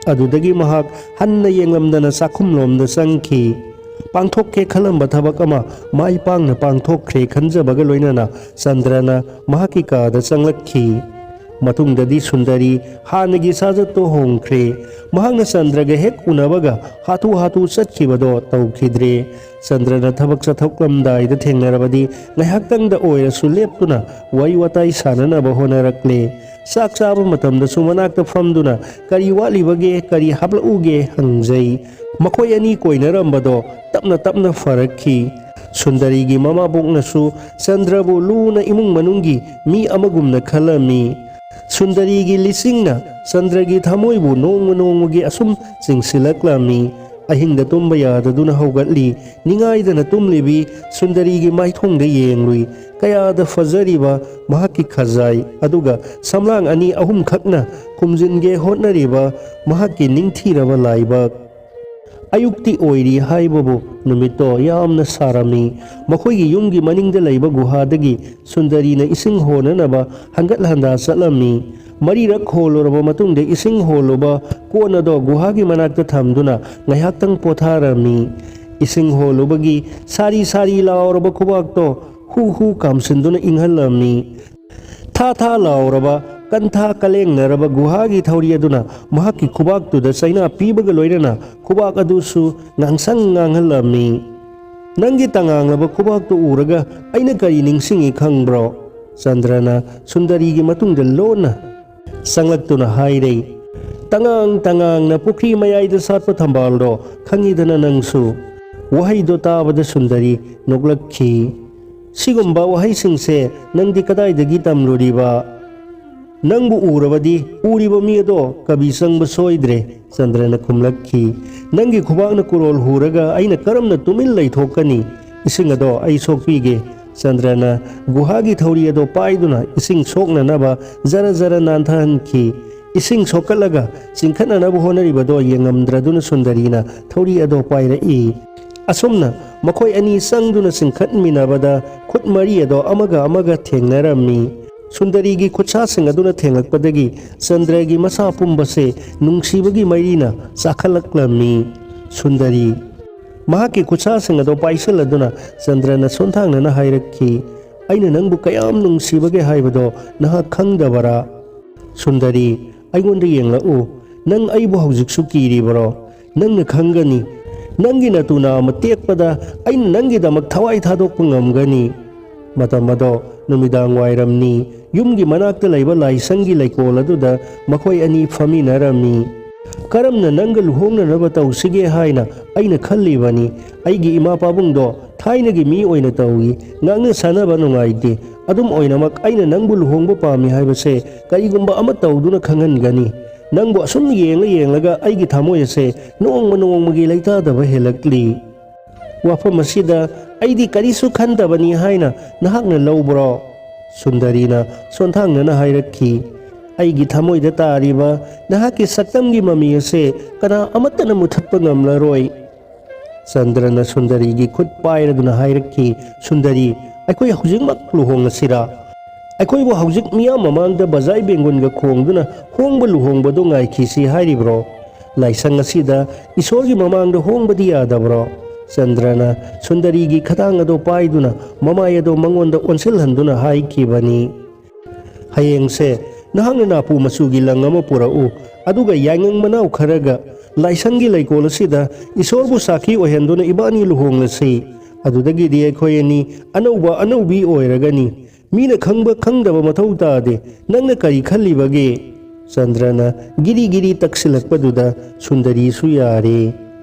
ꯑꯗꯨꯗꯒꯤ ꯃꯍꯥꯛ ꯍꯟꯅ ꯌꯦꯡꯂꯝꯗꯅ ꯆꯥꯛꯈꯨꯝꯂꯣꯝꯗ ꯆꯪꯈꯤ꯫ ꯄꯥꯡꯊꯣꯛꯀꯦ ꯈꯜꯂꯝꯕ ꯊꯕꯛ ꯑꯃ ꯃꯥꯏ ꯄꯥꯛꯅ ꯄꯥꯡꯊꯣꯛꯈ꯭ꯔꯦ ꯈꯟꯖꯕꯒ ꯂꯣꯏꯅꯅ ꯆꯟꯗ꯭ꯔꯅ ꯃꯍꯥꯛꯀꯤ ꯀꯥꯗ ꯆꯪꯂꯛꯈꯤ꯫ ꯃꯇꯨꯡꯗꯗꯤ ꯁꯨꯟꯗꯔꯤ ꯍꯥꯟꯅꯒꯤ ꯁꯥꯖꯠꯇꯣ ꯍꯣꯡꯈ꯭ꯔꯦ꯫ ꯃꯍꯥꯛꯅ ꯆꯟꯗ꯭ꯔꯒ ꯍꯦꯛ ꯎꯅꯕꯒ ꯍꯥꯊꯨ ꯍꯥꯊꯨ ꯆꯠꯈꯤꯕꯗꯣ ꯇꯧꯈꯤꯗ꯭ꯔꯦ꯫ ꯆꯟꯗ꯭ꯔꯅ ꯊꯕꯛ ꯆꯠꯊꯣꯛꯂꯝꯗꯥꯏꯗ ꯊꯦꯡꯅꯔꯕꯗꯤ ꯉꯥꯏꯍꯥꯛꯇꯪꯗ ꯑꯣꯏꯔꯁꯨ ꯂꯦꯞꯇꯨꯅ ꯋꯥꯔꯤ ꯋꯥꯇꯥꯏ ꯁꯥꯟꯅꯅꯕ ꯍꯣꯠꯅꯔꯛꯂꯦ꯫ ꯆꯥꯛ ꯆꯥꯕ ꯃꯇꯝꯗꯁꯨ ꯃꯅꯥꯛꯇ ꯐꯝꯗꯨꯅ "ꯀꯔꯤ ꯋꯥꯠꯂꯤꯕꯒꯦ, ꯀꯔꯤ ꯍꯥꯞꯂꯛꯎꯒꯦ?" ꯍꯪꯖꯩ꯫ ꯃꯈꯣꯏ ꯑꯅꯤ ꯀꯣꯏꯅꯔꯝꯕꯗꯣ ꯇꯞꯅ ꯇꯞꯅ ꯐꯔꯛꯈꯤ꯫ ꯁꯨꯟꯗꯔꯤꯒꯤ ꯃꯃꯥꯕꯣꯛꯅꯁꯨ ꯆꯟꯗ꯭ꯔꯕꯨ ꯂꯨꯅ ꯏꯃꯨꯡ ꯃꯅꯨꯡꯒꯤ ꯃꯤ ꯑꯃꯒꯨꯝꯅ ꯈꯜꯂꯝꯃꯤ꯫ ꯁꯨꯟꯗꯔꯤꯒꯤ ꯂꯤꯆꯤꯡꯅ ꯆꯟꯗ꯭ꯔꯒꯤ ꯊꯃꯣꯏꯕꯨ ꯅꯣꯡꯃ ꯅꯣꯡꯃꯒꯤ ꯑꯁꯨꯝ ꯆꯤꯡꯁꯤꯜꯂꯛꯂꯝꯃꯤ꯫ ꯑꯍꯤꯡꯗ ꯇꯨꯝꯕ ꯌꯥꯗꯗꯨꯅ ꯍꯧꯒꯠꯂꯤ꯫ ꯅꯤꯡꯉꯥꯏꯗꯅ ꯇꯨꯝꯂꯤꯕꯤ ꯁꯨꯟꯗꯔꯤꯒꯤ ꯃꯥꯏꯊꯣꯡꯗ ꯌꯦꯡꯂꯨꯏ꯫ ꯀꯌꯥꯗ ꯐꯖꯔꯤꯕ ꯃꯍꯥꯛꯀꯤ ꯈꯖꯥꯏ, ꯑꯗꯨꯒ ꯁꯝꯂꯥꯡ ꯑꯅꯤ ꯑꯍꯨꯝꯈꯛꯅ ꯈꯨꯝꯖꯤꯟꯒꯦ ꯍꯣꯠꯅꯔꯤꯕ ꯃꯍꯥꯛꯀꯤ ꯅꯤꯡꯊꯤꯔꯕ ꯂꯥꯏꯕꯛ꯫ ꯑꯌꯨꯛꯇꯤ ꯑꯣꯏꯔꯤ ꯍꯥꯏꯕꯕꯨ ꯅꯨꯃꯤꯠꯇꯣ ꯌꯥꯝꯅ ꯁꯥꯔꯝꯃꯤ꯫ ꯃꯈꯣꯏꯒꯤ ꯌꯨꯝꯒꯤ ꯃꯅꯤꯡꯗ ꯂꯩꯕ ꯒꯨꯍꯥꯗꯒꯤ ꯁꯨꯟꯗꯔꯤꯅ ꯏꯁꯤꯡ ꯍꯣꯅꯅꯕ ꯍꯟꯒꯠ ꯍꯟꯗꯥ ꯆꯠꯂꯝꯃꯤ꯫ ꯃꯔꯤꯔꯛ ꯍꯣꯜꯂꯨꯔꯕ ꯃꯇꯨꯡꯗ ꯏꯁꯤꯡ ꯍꯣꯜꯂꯨꯕ ꯀꯣꯟ ꯑꯗꯣ ꯒꯨꯍꯥꯒꯤ ꯃꯅꯥꯛꯇ ꯊꯝꯗꯨꯅ ꯉꯥꯏꯍꯥꯛꯇꯪ ꯄꯣꯊꯥꯔꯝꯃꯤ꯫ ꯏꯁꯤꯡ ꯍꯣꯜꯂꯨꯕꯒꯤ ꯁꯥꯔꯤ ꯁꯥꯔꯤ ꯂꯥꯎꯔꯕ ꯈꯨꯕꯥꯛꯇꯣ ꯍꯨ ꯍꯨ ꯀꯥꯝꯁꯤꯟꯗꯨꯅ ꯏꯪꯍꯜꯂꯝꯃꯤ꯫ ꯊꯥ ꯊꯥ ꯂꯥꯎꯔꯕ, ꯀꯟꯊꯥ ꯀꯂꯦꯡꯅꯔꯕ ꯒꯨꯍꯥꯒꯤ ꯊꯧꯔꯤ ꯑꯗꯨꯅ ꯃꯍꯥꯛꯀꯤ ꯈꯨꯕꯥꯛꯇꯨꯗ ꯆꯩꯅꯥ ꯄꯤꯕꯒ ꯂꯣꯏꯅꯅ ꯈꯨꯕꯥꯛ ꯑꯗꯨꯁꯨ ꯉꯥꯡꯁꯪ ꯉꯥꯡꯍꯜꯂꯝꯃꯤ꯫ "ꯅꯪꯒꯤ ꯇꯉꯥꯡꯂꯕ ꯈꯨꯕꯥꯛꯇꯨ ꯎꯔꯒ ꯑꯩꯅ ꯀꯔꯤ ꯅꯤꯡꯁꯤꯡꯏ ꯈꯪꯕ꯭ꯔꯣ?" ꯆꯟꯗ꯭ꯔꯅ ꯁꯨꯟꯗꯔꯤꯒꯤ ꯃꯇꯨꯡꯗ ꯂꯣꯟꯅ ꯆꯪꯂꯛꯇꯨꯅ ꯍꯥꯏꯔꯦ꯫ "ꯇꯉꯥꯡ ꯇꯉꯥꯡꯅ ꯄꯨꯈ꯭ꯔꯤ ꯃꯌꯥꯏꯗ ꯁꯥꯠꯄ ꯊꯝꯕꯥꯜꯗꯣ ꯈꯪꯉꯤꯗꯅ ꯅꯪꯁꯨ?" ꯋꯥꯍꯩꯗꯣ ꯇꯥꯕꯗ ꯁꯨꯟꯗꯔꯤ ꯅꯣꯛꯂꯛꯈꯤ꯫ "ꯁꯤꯒꯨꯝꯕ ꯋꯥꯍꯩꯁꯤꯡꯁꯦ ꯅꯪꯗꯤ ꯀꯗꯥꯏꯗꯒꯤ ꯇꯝꯂꯨꯔꯤꯕ?" "ꯅꯪꯕꯨ ꯎꯔꯕꯗꯤ ꯎꯔꯤꯕ ꯃꯤ ꯑꯗꯣ ꯀꯕꯤ ꯆꯪꯕ ꯁꯣꯏꯗ꯭ꯔꯦ," ꯆꯟꯗ꯭ꯔꯅ ꯈꯨꯝꯂꯛꯈꯤ꯫ "ꯅꯪꯒꯤ ꯈꯨꯕꯥꯛꯅ ꯀꯨꯔꯣꯜ ꯍꯨꯔꯒ ꯑꯩꯅ ꯀꯔꯝꯅ ꯇꯨꯃꯤꯟ ꯂꯩꯊꯣꯛꯀꯅꯤ? ꯏꯁꯤꯡ ꯑꯗꯣ ꯑꯩ ꯁꯣꯛꯄꯤꯒꯦ꯫" ꯆꯟꯗ꯭ꯔꯅ ꯒꯨꯍꯥꯒꯤ ꯊꯧꯔꯤ ꯑꯗꯣ ꯄꯥꯏꯗꯨꯅ ꯏꯁꯤꯡ ꯁꯣꯛꯅꯅꯕ ꯖꯔ ꯖꯔ ꯅꯥꯟꯊꯍꯟꯈꯤ꯫ ꯏꯁꯤꯡ ꯁꯣꯛꯀꯠꯂꯒ ꯆꯤꯡꯈꯠꯅꯅꯕ ꯍꯣꯠꯅꯔꯤꯕꯗꯣ ꯌꯦꯡꯉꯝꯗ꯭ꯔꯗꯨꯅ ꯁꯨꯟꯗꯔꯤꯅ ꯊꯧꯔꯤ ꯑꯗꯣ ꯄꯥꯏꯔꯛꯏ꯫ ꯑꯁꯨꯝꯅ ꯃꯈꯣꯏ ꯑꯅꯤ ꯆꯪꯗꯨꯅ ꯆꯤꯡꯈꯠꯃꯤꯟꯅꯕꯗ ꯈꯨꯠ ꯃꯔꯤ ꯑꯗꯣ ꯑꯃꯒ ꯑꯃꯒ ꯊꯦꯡꯅꯔꯝꯃꯤ꯫ ꯁꯨꯟꯗꯔꯤꯒꯤ ꯈꯨꯠꯁꯥꯁꯤꯡ ꯑꯗꯨꯅ ꯊꯦꯡꯂꯛꯄꯗꯒꯤ ꯆꯟꯗ꯭ꯔꯒꯤ ꯃꯁꯥ ꯄꯨꯝꯕꯁꯦ ꯅꯨꯡꯁꯤꯕꯒꯤ ꯃꯩꯔꯤꯅ ꯆꯥꯛꯈꯠꯂꯛꯂꯝꯃꯤ꯫ ꯁꯨꯟꯗꯔꯤ ꯃꯍꯥꯛꯀꯤ ꯈꯨꯠꯁꯥꯁꯤꯡ ꯑꯗꯣ ꯄꯥꯏꯁꯤꯜꯂꯗꯨꯅ ꯆꯟꯗ꯭ꯔꯅ ꯁꯣꯟꯊꯥꯡꯅꯅ ꯍꯥꯏꯔꯛꯈꯤ, "ꯑꯩꯅ ꯅꯪꯕꯨ ꯀꯌꯥꯝ ꯅꯨꯡꯁꯤꯕꯒꯦ ꯍꯥꯏꯕꯗꯣ ꯅꯍꯥꯛ ꯈꯪꯗꯕꯔꯥ?" ꯁꯨꯟꯗꯔꯤ, ꯑꯩꯉꯣꯟꯗ ꯌꯦꯡꯂꯛꯎ꯫ ꯅꯪ ꯑꯩꯕꯨ ꯍꯧꯖꯤꯛꯁꯨ ꯀꯤꯔꯤꯕꯔꯣ? ꯅꯪꯅ ꯈꯪꯒꯅꯤ꯫ ꯅꯪꯒꯤ ꯅꯇꯨ ꯅꯥꯝꯃ ꯇꯦꯛꯄꯗ ꯑꯩꯅ ꯅꯪꯒꯤꯗꯃꯛ ꯊꯋꯥꯏ ꯊꯥꯗꯣꯛꯄ ꯉꯝꯒꯅꯤ꯫ ꯃꯇꯝ ꯑꯗꯣ ꯅꯨꯃꯤꯗꯥꯡ ꯋꯥꯏꯔꯝꯅꯤ꯫ ꯌꯨꯝꯒꯤ ꯃꯅꯥꯛꯇ ꯂꯩꯕ ꯂꯥꯏꯁꯪꯒꯤ ꯂꯩꯀꯣꯜ ꯑꯗꯨꯗ ꯃꯈꯣꯏ ꯑꯅꯤ ꯐꯝꯃꯤꯟꯅꯔꯝꯃꯤ꯫ "ꯀꯔꯝꯅ ꯅꯪꯒ ꯂꯨꯍꯣꯡꯅꯅꯕ ꯇꯧꯁꯤꯒꯦ ꯍꯥꯏꯅ ꯑꯩꯅ ꯈꯜꯂꯤꯕꯅꯤ꯫ ꯑꯩꯒꯤ ꯏꯃꯥ ꯄꯥꯕꯨꯡꯗꯣ ꯊꯥꯏꯅꯒꯤ ꯃꯤ ꯑꯣꯏꯅ ꯇꯧꯏ꯫ ꯉꯥꯡꯅ ꯁꯥꯟꯅꯕ ꯅꯨꯡꯉꯥꯏꯇꯦ꯫ ꯑꯗꯨꯝ ꯑꯣꯏꯅꯃꯛ ꯑꯩꯅ ꯅꯪꯕꯨ ꯂꯨꯍꯣꯡꯕ ꯄꯥꯝꯃꯤ ꯍꯥꯏꯕꯁꯦ ꯀꯔꯤꯒꯨꯝꯕ ꯑꯃ ꯇꯧꯗꯨꯅ ꯈꯪꯍꯟꯒꯅꯤ꯫ ꯅꯪꯕꯨ ꯑꯁꯨꯝ ꯌꯦꯡꯂ ꯌꯦꯡꯂꯒ ꯑꯩꯒꯤ ꯊꯃꯣꯏ ꯑꯁꯦ ꯅꯣꯡꯃ ꯅꯣꯡꯃꯒꯤ ꯂꯩꯇꯥꯗꯕ ꯍꯦꯜꯂꯛꯂꯤ꯫ ꯋꯥꯐꯝ ꯑꯁꯤꯗ ꯑꯩꯗꯤ ꯀꯔꯤꯁꯨ ꯈꯟꯗꯕꯅꯤ ꯍꯥꯏꯅ ꯅꯍꯥꯛꯅ ꯂꯧꯕ꯭ꯔꯣ?" ꯁꯨꯟꯗꯔꯤꯅ ꯁꯣꯟꯊꯥꯡꯅꯅ ꯍꯥꯏꯔꯛꯈꯤ, "ꯑꯩꯒꯤ ꯊꯃꯣꯏꯗ ꯇꯥꯔꯤꯕ ꯅꯍꯥꯛꯀꯤ ꯁꯛꯇꯝꯒꯤ ꯃꯃꯤ ꯑꯁꯦ ꯀꯅꯥ ꯑꯃꯠꯇꯅ ꯃꯨꯊꯠꯄ ꯉꯝꯂꯔꯣꯏ꯫" ꯆꯟꯗ꯭ꯔꯅ ꯁꯨꯟꯗꯔꯤꯒꯤ ꯈꯨꯠ ꯄꯥꯏꯔꯗꯨꯅ ꯍꯥꯏꯔꯛꯈꯤ, "ꯁꯨꯟꯗꯔꯤ, ꯑꯩꯈꯣꯏ ꯍꯧꯖꯤꯛꯃꯛ ꯂꯨꯍꯣꯡꯂꯁꯤꯔꯥ? ꯑꯩꯈꯣꯏꯕꯨ ꯍꯧꯖꯤꯛ ꯃꯤꯌꯥꯝ ꯃꯃꯥꯡꯗ ꯕꯖꯥꯏ ꯕꯦꯡꯒꯨꯟꯒ ꯈꯣꯡꯗꯨꯅ ꯍꯣꯡꯕ ꯂꯨꯍꯣꯡꯕꯗꯣ ꯉꯥꯏꯈꯤꯁꯤ ꯍꯥꯏꯔꯤꯕ꯭ꯔꯣ? ꯂꯥꯏꯁꯪ ꯑꯁꯤꯗ ꯏꯁꯣꯔꯒꯤ ꯃꯃꯥꯡꯗ ꯍꯣꯡꯕꯗꯤ ꯌꯥꯗꯕ꯭ꯔꯣ?" ꯆꯟꯗ꯭ꯔꯅ ꯁꯨꯟꯗꯔꯤꯒꯤ ꯈꯗꯥꯡ ꯑꯗꯣ ꯄꯥꯏꯗꯨꯅ ꯃꯃꯥꯏ ꯑꯗꯣ ꯃꯉꯣꯟꯗ ꯑꯣꯟꯁꯤꯜꯍꯟꯗꯨꯅ ꯍꯥꯏꯈꯤꯕꯅꯤ꯫ "ꯍꯌꯦꯡꯁꯦ ꯅꯍꯥꯛꯅ ꯅꯥꯄꯨ ꯃꯆꯨꯒꯤ ꯂꯪ ꯑꯃ ꯄꯨꯔꯛꯎ, ꯑꯗꯨꯒ ꯌꯥꯏꯉꯪ ꯃꯅꯥꯎ ꯈꯔꯒ ꯂꯥꯏꯁꯪꯒꯤ ꯂꯩꯀꯣꯜ ꯑꯁꯤꯗ ꯏꯁꯣꯔꯕꯨ ꯁꯥꯈꯤ ꯑꯣꯏꯍꯟꯗꯨꯅ ꯏꯕꯥꯅꯤ ꯂꯨꯍꯣꯡꯂꯁꯤ꯫ ꯑꯗꯨꯗꯒꯤꯗꯤ ꯑꯩꯈꯣꯏ ꯑꯅꯤ ꯑꯅꯧꯕ ꯑꯅꯧꯕꯤ ꯑꯣꯏꯔꯒꯅꯤ꯫ ꯃꯤꯅ ꯈꯪꯕ ꯈꯪꯗꯕ ꯃꯊꯧ ꯇꯥꯗꯦ꯫ ꯅꯪꯅ ꯀꯔꯤ ꯈꯜꯂꯤꯕꯒꯦ?" ꯆꯟꯗ꯭ꯔꯅ ꯒꯤꯔꯤ ꯒꯤꯔꯤ ꯇꯛꯁꯤꯜꯂꯛꯄꯗꯨꯗ ꯁꯨꯟꯗꯔꯤꯁꯨ ꯌꯥꯔꯦ꯫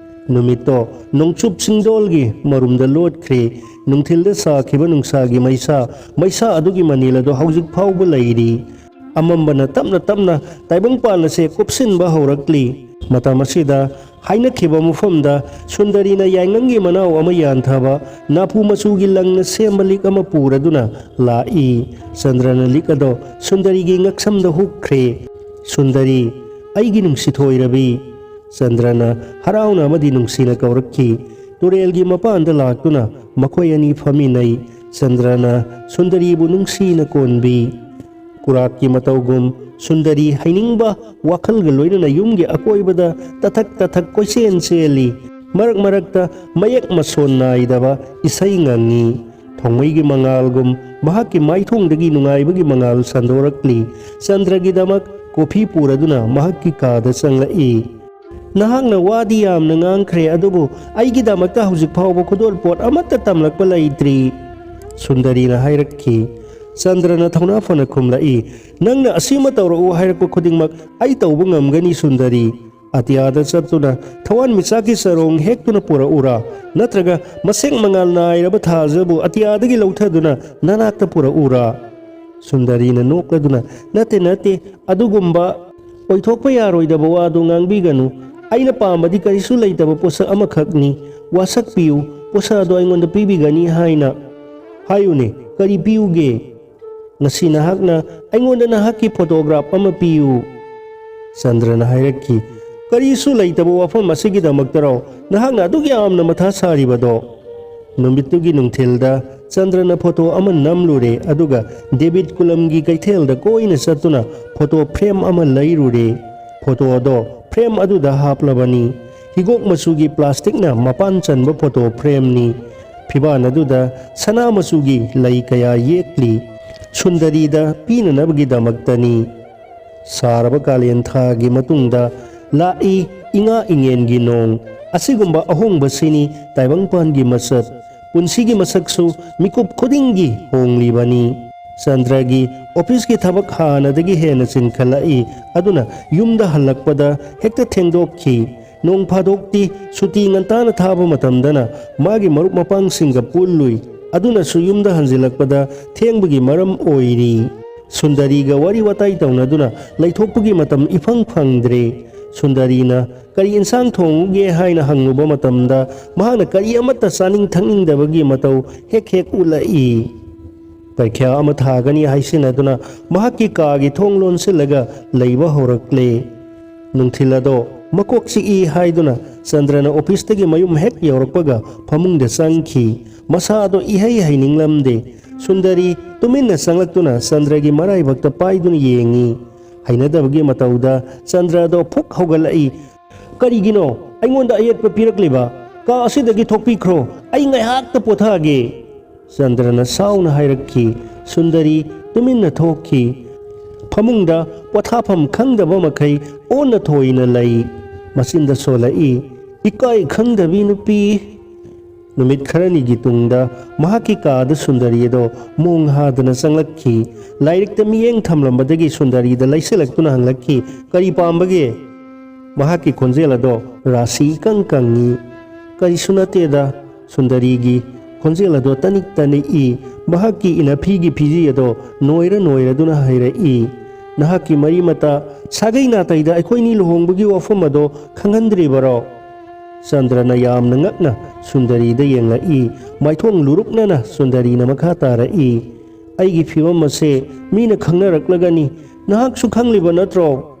ꯅꯨꯃꯤꯠꯇꯣ ꯅꯣꯡꯆꯨꯞ ꯆꯤꯡꯗꯣꯜꯒꯤ ꯃꯔꯨꯝꯗ ꯂꯣꯠꯈ꯭ꯔꯦ꯫ ꯅꯨꯡꯊꯤꯜꯗ ꯁꯥꯈꯤꯕ ꯅꯨꯡꯁꯥꯒꯤ ꯃꯩꯁꯥ, ꯃꯩꯁꯥ ꯑꯗꯨꯒꯤ ꯃꯅꯤꯜ ꯑꯗꯣ ꯍꯧꯖꯤꯛ ꯐꯥꯎꯕ ꯂꯩꯔꯤ꯫ ꯑꯃꯝꯕꯅ ꯇꯞꯅ ꯇꯞꯅ ꯇꯥꯏꯕꯪꯄꯥꯟ ꯑꯁꯦ ꯀꯨꯞꯁꯤꯟꯕ ꯍꯧꯔꯛꯂꯤ꯫ ꯃꯇꯝ ꯑꯁꯤꯗ ꯍꯥꯏꯅꯈꯤꯕ ꯃꯐꯝꯗ ꯁꯨꯟꯗꯔꯤꯅ ꯌꯥꯏꯉꯪꯒꯤ ꯃꯅꯥꯎ ꯑꯃ ꯌꯥꯟꯊꯕ ꯅꯥꯄꯨ ꯃꯆꯨꯒꯤ ꯂꯪꯅ ꯁꯦꯝꯕ ꯂꯤꯛ ꯑꯃ ꯄꯨꯔꯗꯨꯅ ꯂꯥꯛꯏ꯫ ꯆꯟꯗ꯭ꯔꯅ ꯂꯤꯛ ꯑꯗꯣ ꯁꯨꯟꯗꯔꯤꯒꯤ ꯉꯛꯁꯝꯗ ꯍꯨꯛꯈ꯭ꯔꯦ꯫ "ꯁꯨꯟꯗꯔꯤ, ꯑꯩꯒꯤ ꯅꯨꯡꯁꯤꯊꯣꯏꯔꯕꯤ!" ꯆꯟꯗ꯭ꯔꯅ ꯍꯔꯥꯎꯅ ꯑꯃꯗꯤ ꯅꯨꯡꯁꯤꯅ ꯀꯧꯔꯛꯈꯤ꯫ ꯇꯨꯔꯦꯜꯒꯤ ꯃꯄꯥꯟꯗ ꯂꯥꯛꯇꯨꯅ ꯃꯈꯣꯏ ꯑꯅꯤ ꯐꯝꯃꯤꯟꯅꯩ꯫ ꯆꯟꯗ꯭ꯔꯅ ꯁꯨꯟꯗꯔꯤꯕꯨ ꯅꯨꯡꯁꯤꯅ ꯀꯣꯟꯕꯤ꯫ ꯀꯨꯔꯥꯛꯀꯤ ꯃꯇꯧꯒꯨꯝ ꯁꯨꯟꯗꯔꯤ ꯍꯩꯅꯤꯡꯕ ꯋꯥꯈꯜꯒ ꯂꯣꯏꯅꯅ ꯌꯨꯝꯒꯤ ꯑꯀꯣꯏꯕꯗ ꯇꯊꯛ ꯇꯊꯛ ꯀꯣꯏꯆꯦꯟ ꯆꯦꯜꯂꯤ꯫ ꯃꯔꯛ ꯃꯔꯛꯇ ꯃꯌꯦꯛ ꯃꯁꯣꯟ ꯅꯥꯏꯗꯕ ꯏꯁꯩ ꯉꯪꯉꯤ꯫ ꯊꯣꯡꯃꯩꯒꯤ ꯃꯉꯥꯜꯒꯨꯝ ꯃꯍꯥꯛꯀꯤ ꯃꯥꯏꯊꯣꯡꯗꯒꯤ ꯅꯨꯡꯉꯥꯏꯕꯒꯤ ꯃꯉꯥꯜ ꯁꯟꯗꯣꯔꯛꯂꯤ꯫ ꯆꯟꯗ꯭ꯔꯒꯤꯗꯃꯛ ꯀꯣꯐꯤ ꯄꯨꯔꯗꯨꯅ ꯃꯍꯥꯛꯀꯤ ꯀꯥꯗ ꯆꯪꯂꯛꯏ꯫ "ꯅꯍꯥꯛꯅ ꯋꯥꯗꯤ ꯌꯥꯝꯅ ꯉꯥꯡꯈ꯭ꯔꯦ, ꯑꯗꯨꯕꯨ ꯑꯩꯒꯤꯗꯃꯛꯇ ꯍꯧꯖꯤꯛ ꯐꯥꯎꯕ ꯈꯨꯗꯣꯜꯄꯣꯠ ꯑꯃꯠꯇ ꯇꯝꯂꯛꯄ ꯂꯩꯇ꯭ꯔꯤ," ꯁꯨꯟꯗꯔꯤꯅ ꯍꯥꯏꯔꯛꯈꯤ꯫ ꯆꯟꯗ꯭ꯔꯅ ꯊꯧꯅꯥ ꯐꯅ ꯈꯨꯝꯂꯛꯏ, "ꯅꯪꯅ ꯑꯁꯤꯃ ꯇꯧꯔꯛꯎ ꯍꯥꯏꯔꯛꯄ ꯈꯨꯗꯤꯡꯃꯛ ꯑꯩ ꯇꯧꯕ ꯉꯝꯒꯅꯤ, ꯁꯨꯟꯗꯔꯤ꯫ ꯑꯇꯤꯌꯥꯗ ꯆꯠꯇꯨꯅ ꯊꯋꯥꯟꯃꯤꯆꯥꯛꯀꯤ ꯆꯔꯣꯡ ꯍꯦꯛꯇꯨꯅ ꯄꯨꯔꯛꯎꯔꯥ? ꯅꯠꯇ꯭ꯔꯒ ꯃꯁꯦꯛ ꯃꯉꯥꯜ ꯅꯥꯏꯔꯕ ꯊꯥꯖꯕꯨ ꯑꯇꯤꯌꯥꯗꯒꯤ ꯂꯧꯊꯗꯨꯅ ꯅꯅꯥꯛꯇ ꯄꯨꯔꯛꯎꯔꯥ?" ꯁꯨꯟꯗꯔꯤꯅ ꯅꯣꯛꯂꯗꯨꯅ, "ꯅꯠꯇꯦ, ꯅꯠꯇꯦ, ꯑꯗꯨꯒꯨꯝꯕ ꯑꯣꯏꯊꯣꯛꯄ ꯌꯥꯔꯣꯏꯗꯕ ꯋꯥꯗꯨ ꯉꯥꯡꯕꯤꯒꯅꯨ꯫ ꯑꯩꯅ ꯄꯥꯝꯕꯗꯤ ꯀꯔꯤꯁꯨ ꯂꯩꯇꯕ ꯄꯣꯠꯁꯛ ꯑꯃꯈꯛꯅꯤ꯫ ꯋꯥꯁꯛꯄꯤꯌꯨ, ꯄꯣꯠꯁꯛ ꯑꯗꯨ ꯑꯩꯉꯣꯟꯗ ꯄꯤꯕꯤꯒꯅꯤ ꯍꯥꯏꯅ꯫ ꯍꯥꯏꯌꯨꯅꯦ, ꯀꯔꯤ ꯄꯤꯌꯨꯒꯦ? ꯉꯁꯤ ꯅꯍꯥꯛꯅ ꯑꯩꯉꯣꯟꯗ ꯅꯍꯥꯛꯀꯤ ꯐꯣꯇꯣꯒ꯭ꯔꯥꯐ ꯑꯃ ꯄꯤꯌꯨ꯫" ꯆꯟꯗ꯭ꯔꯅ ꯍꯥꯏꯔꯛꯈꯤ, "ꯀꯔꯤꯁꯨ ꯂꯩꯇꯕ ꯋꯥꯐꯝ ꯑꯁꯤꯒꯤꯗꯃꯛꯇꯔꯣ ꯅꯍꯥꯛꯅ ꯑꯗꯨꯛ ꯌꯥꯝꯅ ꯃꯊꯥ ꯁꯥꯔꯤꯕꯗꯣ?" ꯅꯨꯃꯤꯠꯇꯨꯒꯤ ꯅꯨꯡꯊꯤꯜꯗ ꯆꯟꯗ꯭ꯔꯅ ꯐꯣꯇꯣ ꯑꯃ ꯅꯝꯂꯨꯔꯦ, ꯑꯗꯨꯒ ꯗꯦꯕꯤꯠ ꯀꯨꯂꯝꯒꯤ ꯀꯩꯊꯦꯜꯗ ꯀꯣꯏꯅ ꯆꯠꯇꯨꯅ ꯐꯣꯇꯣ ꯐ꯭ꯔꯦꯝ ꯑꯃ ꯂꯩꯔꯨꯔꯦ꯫ ꯐꯣꯇꯣ ꯑꯗꯣ ꯐ꯭ꯔꯦꯝ ꯑꯗꯨꯗ ꯍꯥꯞꯂꯕꯅꯤ꯫ ꯍꯤꯒꯣꯛ ꯃꯆꯨꯒꯤ ꯄ꯭ꯂꯥꯁꯇꯤꯛꯅ ꯃꯄꯥꯟ ꯆꯟꯕ ꯐꯣꯇꯣ ꯐ꯭ꯔꯦꯝꯅꯤ꯫ ꯐꯤꯕꯥꯟ ꯑꯗꯨꯗ ꯁꯅꯥ ꯃꯆꯨꯒꯤ ꯂꯩ ꯀꯌꯥ ꯌꯦꯛꯂꯤ꯫ ꯁꯨꯟꯗꯔꯤꯗ ꯄꯤꯅꯅꯕꯒꯤꯗꯃꯛꯇꯅꯤ꯫ ꯁꯥꯔꯕ ꯀꯥꯂꯦꯟ ꯊꯥꯒꯤ ꯃꯇꯨꯡꯗ ꯂꯥꯛꯏ ꯏꯉꯥ ꯏꯉꯦꯟꯒꯤ ꯅꯣꯡ꯫ ꯑꯁꯤꯒꯨꯝꯕ ꯑꯍꯣꯡꯕꯁꯤꯅꯤ ꯇꯥꯏꯕꯪꯄꯥꯟꯒꯤ ꯃꯁꯛ꯫ ꯄꯨꯟꯁꯤꯒꯤ ꯃꯁꯛꯁꯨ ꯃꯤꯀꯨꯞ ꯈꯨꯗꯤꯡꯒꯤ ꯍꯣꯡꯂꯤꯕꯅꯤ꯫ ꯆꯟꯗ꯭ꯔꯒꯤ ꯑꯣꯐꯤꯁꯀꯤ ꯊꯕꯛ ꯍꯥꯟꯅꯗꯒꯤ ꯍꯦꯟꯅ ꯆꯤꯟꯈꯠꯂꯛꯏ꯫ ꯑꯗꯨꯅ ꯌꯨꯝꯗ ꯍꯜꯂꯛꯄꯗ ꯍꯦꯛꯇ ꯊꯦꯡꯗꯣꯛꯈꯤ꯫ ꯅꯣꯡ ꯐꯥꯗꯣꯛꯇꯤ ꯁꯨꯇꯤ ꯉꯟꯇꯥꯅ ꯊꯥꯕ ꯃꯇꯝꯗꯅ ꯃꯥꯒꯤ ꯃꯔꯨꯞ ꯃꯄꯥꯡꯁꯤꯡꯒ ꯄꯨꯜꯂꯨꯏ꯫ ꯑꯗꯨꯅꯁꯨ ꯌꯨꯝꯗ ꯍꯟꯖꯤꯜꯂꯛꯄꯗ ꯊꯦꯡꯕꯒꯤ ꯃꯔꯝ ꯑꯣꯏꯔꯤ꯫ ꯁꯨꯟꯗꯔꯤꯒ ꯋꯥꯔꯤ ꯋꯥꯇꯥꯏ ꯇꯧꯅꯗꯨꯅ ꯂꯩꯊꯣꯛꯄꯒꯤ ꯃꯇꯝ ꯏꯐꯪ ꯐꯪꯗ꯭ꯔꯦ꯫ ꯁꯨꯟꯗꯔꯤꯅ ꯀꯔꯤ ꯏꯟꯁꯥꯡ ꯊꯣꯡꯉꯨꯒꯦ ꯍꯥꯏꯅ ꯍꯪꯂꯨꯕ ꯃꯇꯝꯗ ꯃꯍꯥꯛꯅ ꯀꯔꯤ ꯑꯃꯠꯇ ꯆꯥꯅꯤꯡ ꯊꯛꯅꯤꯡꯗꯕꯒꯤ ꯃꯇꯧ ꯍꯦꯛ ꯍꯦꯛ ꯎꯠꯂꯛꯏ꯫ ꯄꯔꯤꯈ꯭ꯌꯥ ꯑꯃ ꯊꯥꯒꯅꯤ ꯍꯥꯏꯁꯤꯟꯅꯗꯨꯅ ꯃꯍꯥꯛꯀꯤ ꯀꯥꯒꯤ ꯊꯣꯡ ꯂꯣꯟꯁꯤꯜꯂꯒ ꯂꯩꯕ ꯍꯧꯔꯛꯂꯦ꯫ ꯅꯨꯡꯊꯤꯜ ꯑꯗꯣ ꯃꯀꯣꯛ ꯆꯤꯛꯏ ꯍꯥꯏꯗꯨꯅ ꯆꯟꯗ꯭ꯔꯅ ꯑꯣꯐꯤꯁꯇꯒꯤ ꯃꯌꯨꯝ ꯍꯦꯛ ꯌꯧꯔꯛꯄꯒ ꯐꯃꯨꯡꯗ ꯆꯪꯈꯤ꯫ ꯃꯁꯥ ꯑꯗꯣ ꯏꯍꯩ ꯍꯩꯅꯤꯡꯂꯝꯗꯦ꯫ ꯁꯨꯟꯗꯔꯤ ꯇꯨꯃꯤꯟꯅ ꯆꯪꯂꯛꯇꯨꯅ ꯆꯟꯗ꯭ꯔꯒꯤ ꯃꯔꯥꯏꯕꯛꯇ ꯄꯥꯏꯗꯨꯅ ꯌꯦꯡꯉꯤ꯫ ꯍꯩꯅꯗꯕꯒꯤ ꯃꯇꯧꯗ ꯆꯟꯗ꯭ꯔ ꯑꯗꯣ ꯐꯨꯛ ꯍꯧꯒꯠꯂꯛꯏ꯫ "ꯀꯔꯤꯒꯤꯅꯣ ꯑꯩꯉꯣꯟꯗ ꯑꯌꯦꯠꯄ ꯄꯤꯔꯛꯂꯤꯕ? ꯀꯥ ꯑꯁꯤꯗꯒꯤ ꯊꯣꯛꯄꯤꯈ꯭ꯔꯣ꯫ ꯑꯩ ꯉꯥꯏꯍꯥꯛꯇ ꯄꯣꯊꯥꯒꯦ꯫" ꯆꯟꯗ꯭ꯔꯅ ꯁꯥꯎꯅ ꯍꯥꯏꯔꯛꯈꯤ꯫ ꯁꯨꯟꯗꯔꯤ ꯇꯨꯃꯤꯟꯅ ꯊꯣꯛꯈꯤ꯫ ꯐꯃꯨꯡꯗ ꯄꯣꯊꯥꯐꯝ ꯈꯪꯗꯕ ꯃꯈꯩ ꯑꯣꯟꯅ ꯊꯣꯏꯅ ꯂꯩ꯫ ꯃꯆꯤꯟꯗ ꯁꯣꯜꯂꯛꯏ, "ꯏꯀꯥꯏ ꯈꯪꯗꯕꯤ ꯅꯨꯄꯤ!" ꯅꯨꯃꯤꯠ ꯈꯔꯅꯤꯒꯤ ꯇꯨꯡꯗ ꯃꯍꯥꯛꯀꯤ ꯀꯥꯗ ꯁꯨꯟꯗꯔꯤ ꯑꯗꯣ ꯃꯣꯡ ꯍꯥꯗꯅ ꯆꯪꯂꯛꯈꯤ꯫ ꯂꯥꯏꯔꯤꯛꯇ ꯃꯤꯠꯌꯦꯡ ꯊꯝꯂꯝꯕꯗꯒꯤ ꯁꯨꯟꯗꯔꯤꯗ ꯂꯩꯁꯤꯜꯂꯛꯇꯨꯅ ꯍꯪꯂꯛꯈꯤ, "ꯀꯔꯤ ꯄꯥꯝꯕꯒꯦ?" ꯃꯍꯥꯛꯀꯤ ꯈꯣꯟꯖꯦꯜ ꯑꯗꯣ ꯔꯥꯁꯤ ꯏꯀꯪ ꯀꯪꯉꯤ꯫ "ꯀꯔꯤꯁꯨ ꯅꯠꯇꯦꯗ꯫" ꯁꯨꯟꯗꯔꯤꯒꯤ ꯈꯣꯟꯖꯦꯜ ꯑꯗꯣ ꯇꯅꯤꯛ ꯇꯅꯤꯛꯏ꯫ ꯃꯍꯥꯛꯀꯤ ꯏꯅꯐꯤꯒꯤ ꯐꯤꯖꯤ ꯑꯗꯣ ꯅꯣꯏꯔ ꯅꯣꯏꯔꯗꯨꯅ ꯍꯥꯏꯔꯛꯏ, "ꯅꯍꯥꯛꯀꯤ ꯃꯔꯤ ꯃꯇꯥ, ꯁꯥꯒꯩ ꯅꯥꯇꯩꯗ ꯑꯩꯈꯣꯏꯅꯤ ꯂꯨꯍꯣꯡꯕꯒꯤ ꯋꯥꯐꯝ ꯑꯗꯣ ꯈꯪꯍꯟꯗ꯭ꯔꯤꯕꯔꯣ?" ꯆꯟꯗ꯭ꯔꯅ ꯌꯥꯝꯅ ꯉꯛꯅ ꯁꯨꯟꯗꯔꯤꯗ ꯌꯦꯡꯂꯛꯏ꯫ ꯃꯥꯏꯊꯣꯡ ꯂꯨꯔꯨꯛꯅꯅ ꯁꯨꯟꯗꯔꯤꯅ ꯃꯈꯥ ꯇꯥꯔꯛꯏ, "ꯑꯩꯒꯤ ꯐꯤꯕꯝ ꯑꯁꯦ ꯃꯤꯅ ꯈꯪꯅꯔꯛꯂꯒꯅꯤ꯫ ꯅꯍꯥꯛꯁꯨ ꯈꯪꯂꯤꯕ ꯅꯠꯇ꯭ꯔꯣ?"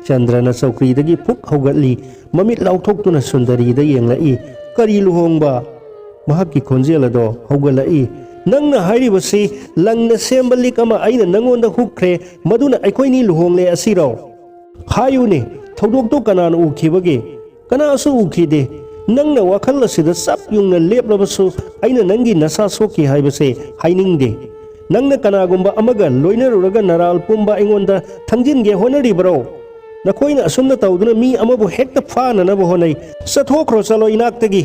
ꯆꯟꯗ꯭ꯔꯅ ꯆꯧꯀ꯭ꯔꯤꯗꯒꯤ ꯐꯨꯛ ꯍꯧꯒꯠꯂꯤ꯫ ꯃꯃꯤꯠ ꯂꯥꯎꯊꯣꯛꯇꯨꯅ ꯁꯨꯟꯗꯔꯤꯗ ꯌꯦꯡꯂꯛꯏ꯫ "ꯀꯔꯤ ꯂꯨꯍꯣꯡꯕ?" ꯃꯍꯥꯛꯀꯤ ꯈꯣꯟꯖꯦꯜ ꯑꯗꯣ ꯍꯧꯒꯠꯂꯛꯏ꯫ "ꯅꯪꯅ ꯍꯥꯏꯔꯤꯕꯁꯤ ꯂꯪꯅ ꯁꯦꯝꯕ ꯂꯤꯛ ꯑꯃ ꯑꯩꯅ ꯅꯪꯉꯣꯟꯗ ꯍꯨꯛꯈ꯭ꯔꯦ, ꯃꯗꯨꯅ ꯑꯩꯈꯣꯏꯅꯤ ꯂꯨꯍꯣꯡꯂꯦ ꯑꯁꯤꯔꯣ? ꯍꯥꯏꯌꯨꯅꯦ, ꯊꯧꯗꯣꯛꯇꯨ ꯀꯅꯥꯅ ꯎꯈꯤꯕꯒꯦ?" "ꯀꯅꯥꯁꯨ ꯎꯈꯤꯗꯦ꯫ ꯅꯪꯅ ꯋꯥꯈꯜ ꯑꯁꯤꯗ ꯆꯞ ꯌꯨꯡꯅ ꯂꯦꯞꯂꯕꯁꯨ ꯑꯩꯅ ꯅꯪꯒꯤ ꯅꯁꯥ ꯁꯣꯛꯈꯤ ꯍꯥꯏꯕꯁꯦ ꯍꯥꯏꯅꯤꯡꯗꯦ꯫ ꯅꯪꯅ ꯀꯅꯥꯒꯨꯝꯕ ꯑꯃꯒ ꯂꯣꯏꯅꯔꯨꯔꯒ ꯅꯔꯥꯜ ꯄꯨꯝꯕ ꯑꯩꯉꯣꯟꯗ ꯊꯪꯖꯤꯟꯒꯦ ꯍꯣꯠꯅꯔꯤꯕꯔꯣ? ꯅꯈꯣꯏꯅ ꯑꯁꯨꯝꯅ ꯇꯧꯗꯨꯅ ꯃꯤ ꯑꯃꯕꯨ ꯍꯦꯛꯇ ꯐꯥꯅꯅꯕ ꯍꯣꯠꯅꯩ꯫ ꯆꯠꯊꯣꯛꯈ꯭ꯔꯣ, ꯆꯠꯂꯣ ꯏꯅꯥꯛꯇꯒꯤ꯫"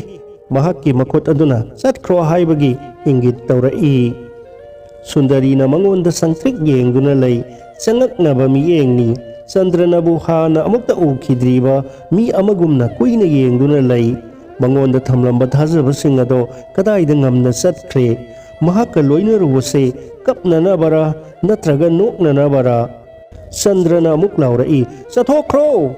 ꯃꯍꯥꯛꯀꯤ ꯃꯈꯨꯠ ꯑꯗꯨꯅ ꯆꯠꯈ꯭ꯔꯣ ꯍꯥꯏꯕꯒꯤ ꯏꯪꯒꯤꯠ ꯇꯧꯔꯛꯏ꯫ ꯁꯨꯟꯗꯔꯤꯅ ꯃꯉꯣꯟꯗ ꯁꯪꯇ꯭ꯔꯤꯛ ꯌꯦꯡꯗꯨꯅ ꯂꯩ꯫ ꯆꯉꯛꯅꯕ ꯃꯤꯠꯌꯦꯡꯅꯤ꯫ ꯆꯟꯗ꯭ꯔꯅꯕꯨ ꯍꯥꯟꯅ ꯑꯃꯨꯛꯇ ꯎꯈꯤꯗ꯭ꯔꯤꯕ ꯃꯤ ꯑꯃꯒꯨꯝꯅ ꯀꯨꯏꯅ ꯌꯦꯡꯗꯨꯅ ꯂꯩ꯫ ꯃꯉꯣꯟꯗ ꯊꯝꯂꯝꯕ ꯊꯥꯖꯕꯁꯤꯡ ꯑꯗꯣ ꯀꯗꯥꯏꯗ ꯉꯝꯅ ꯆꯠꯈ꯭ꯔꯦ? ꯃꯍꯥꯛꯀ ꯂꯣꯏꯅꯔꯨꯕꯁꯦ ꯀꯞꯅꯅꯕꯔꯥ ꯅꯠꯇ꯭ꯔꯒ ꯅꯣꯛꯅꯅꯕꯔꯥ? ꯆꯟꯗ꯭ꯔꯅ ꯑꯃꯨꯛ ꯂꯥꯎꯔꯛꯏ, "ꯆꯠꯊꯣꯛꯈ꯭ꯔꯣ!"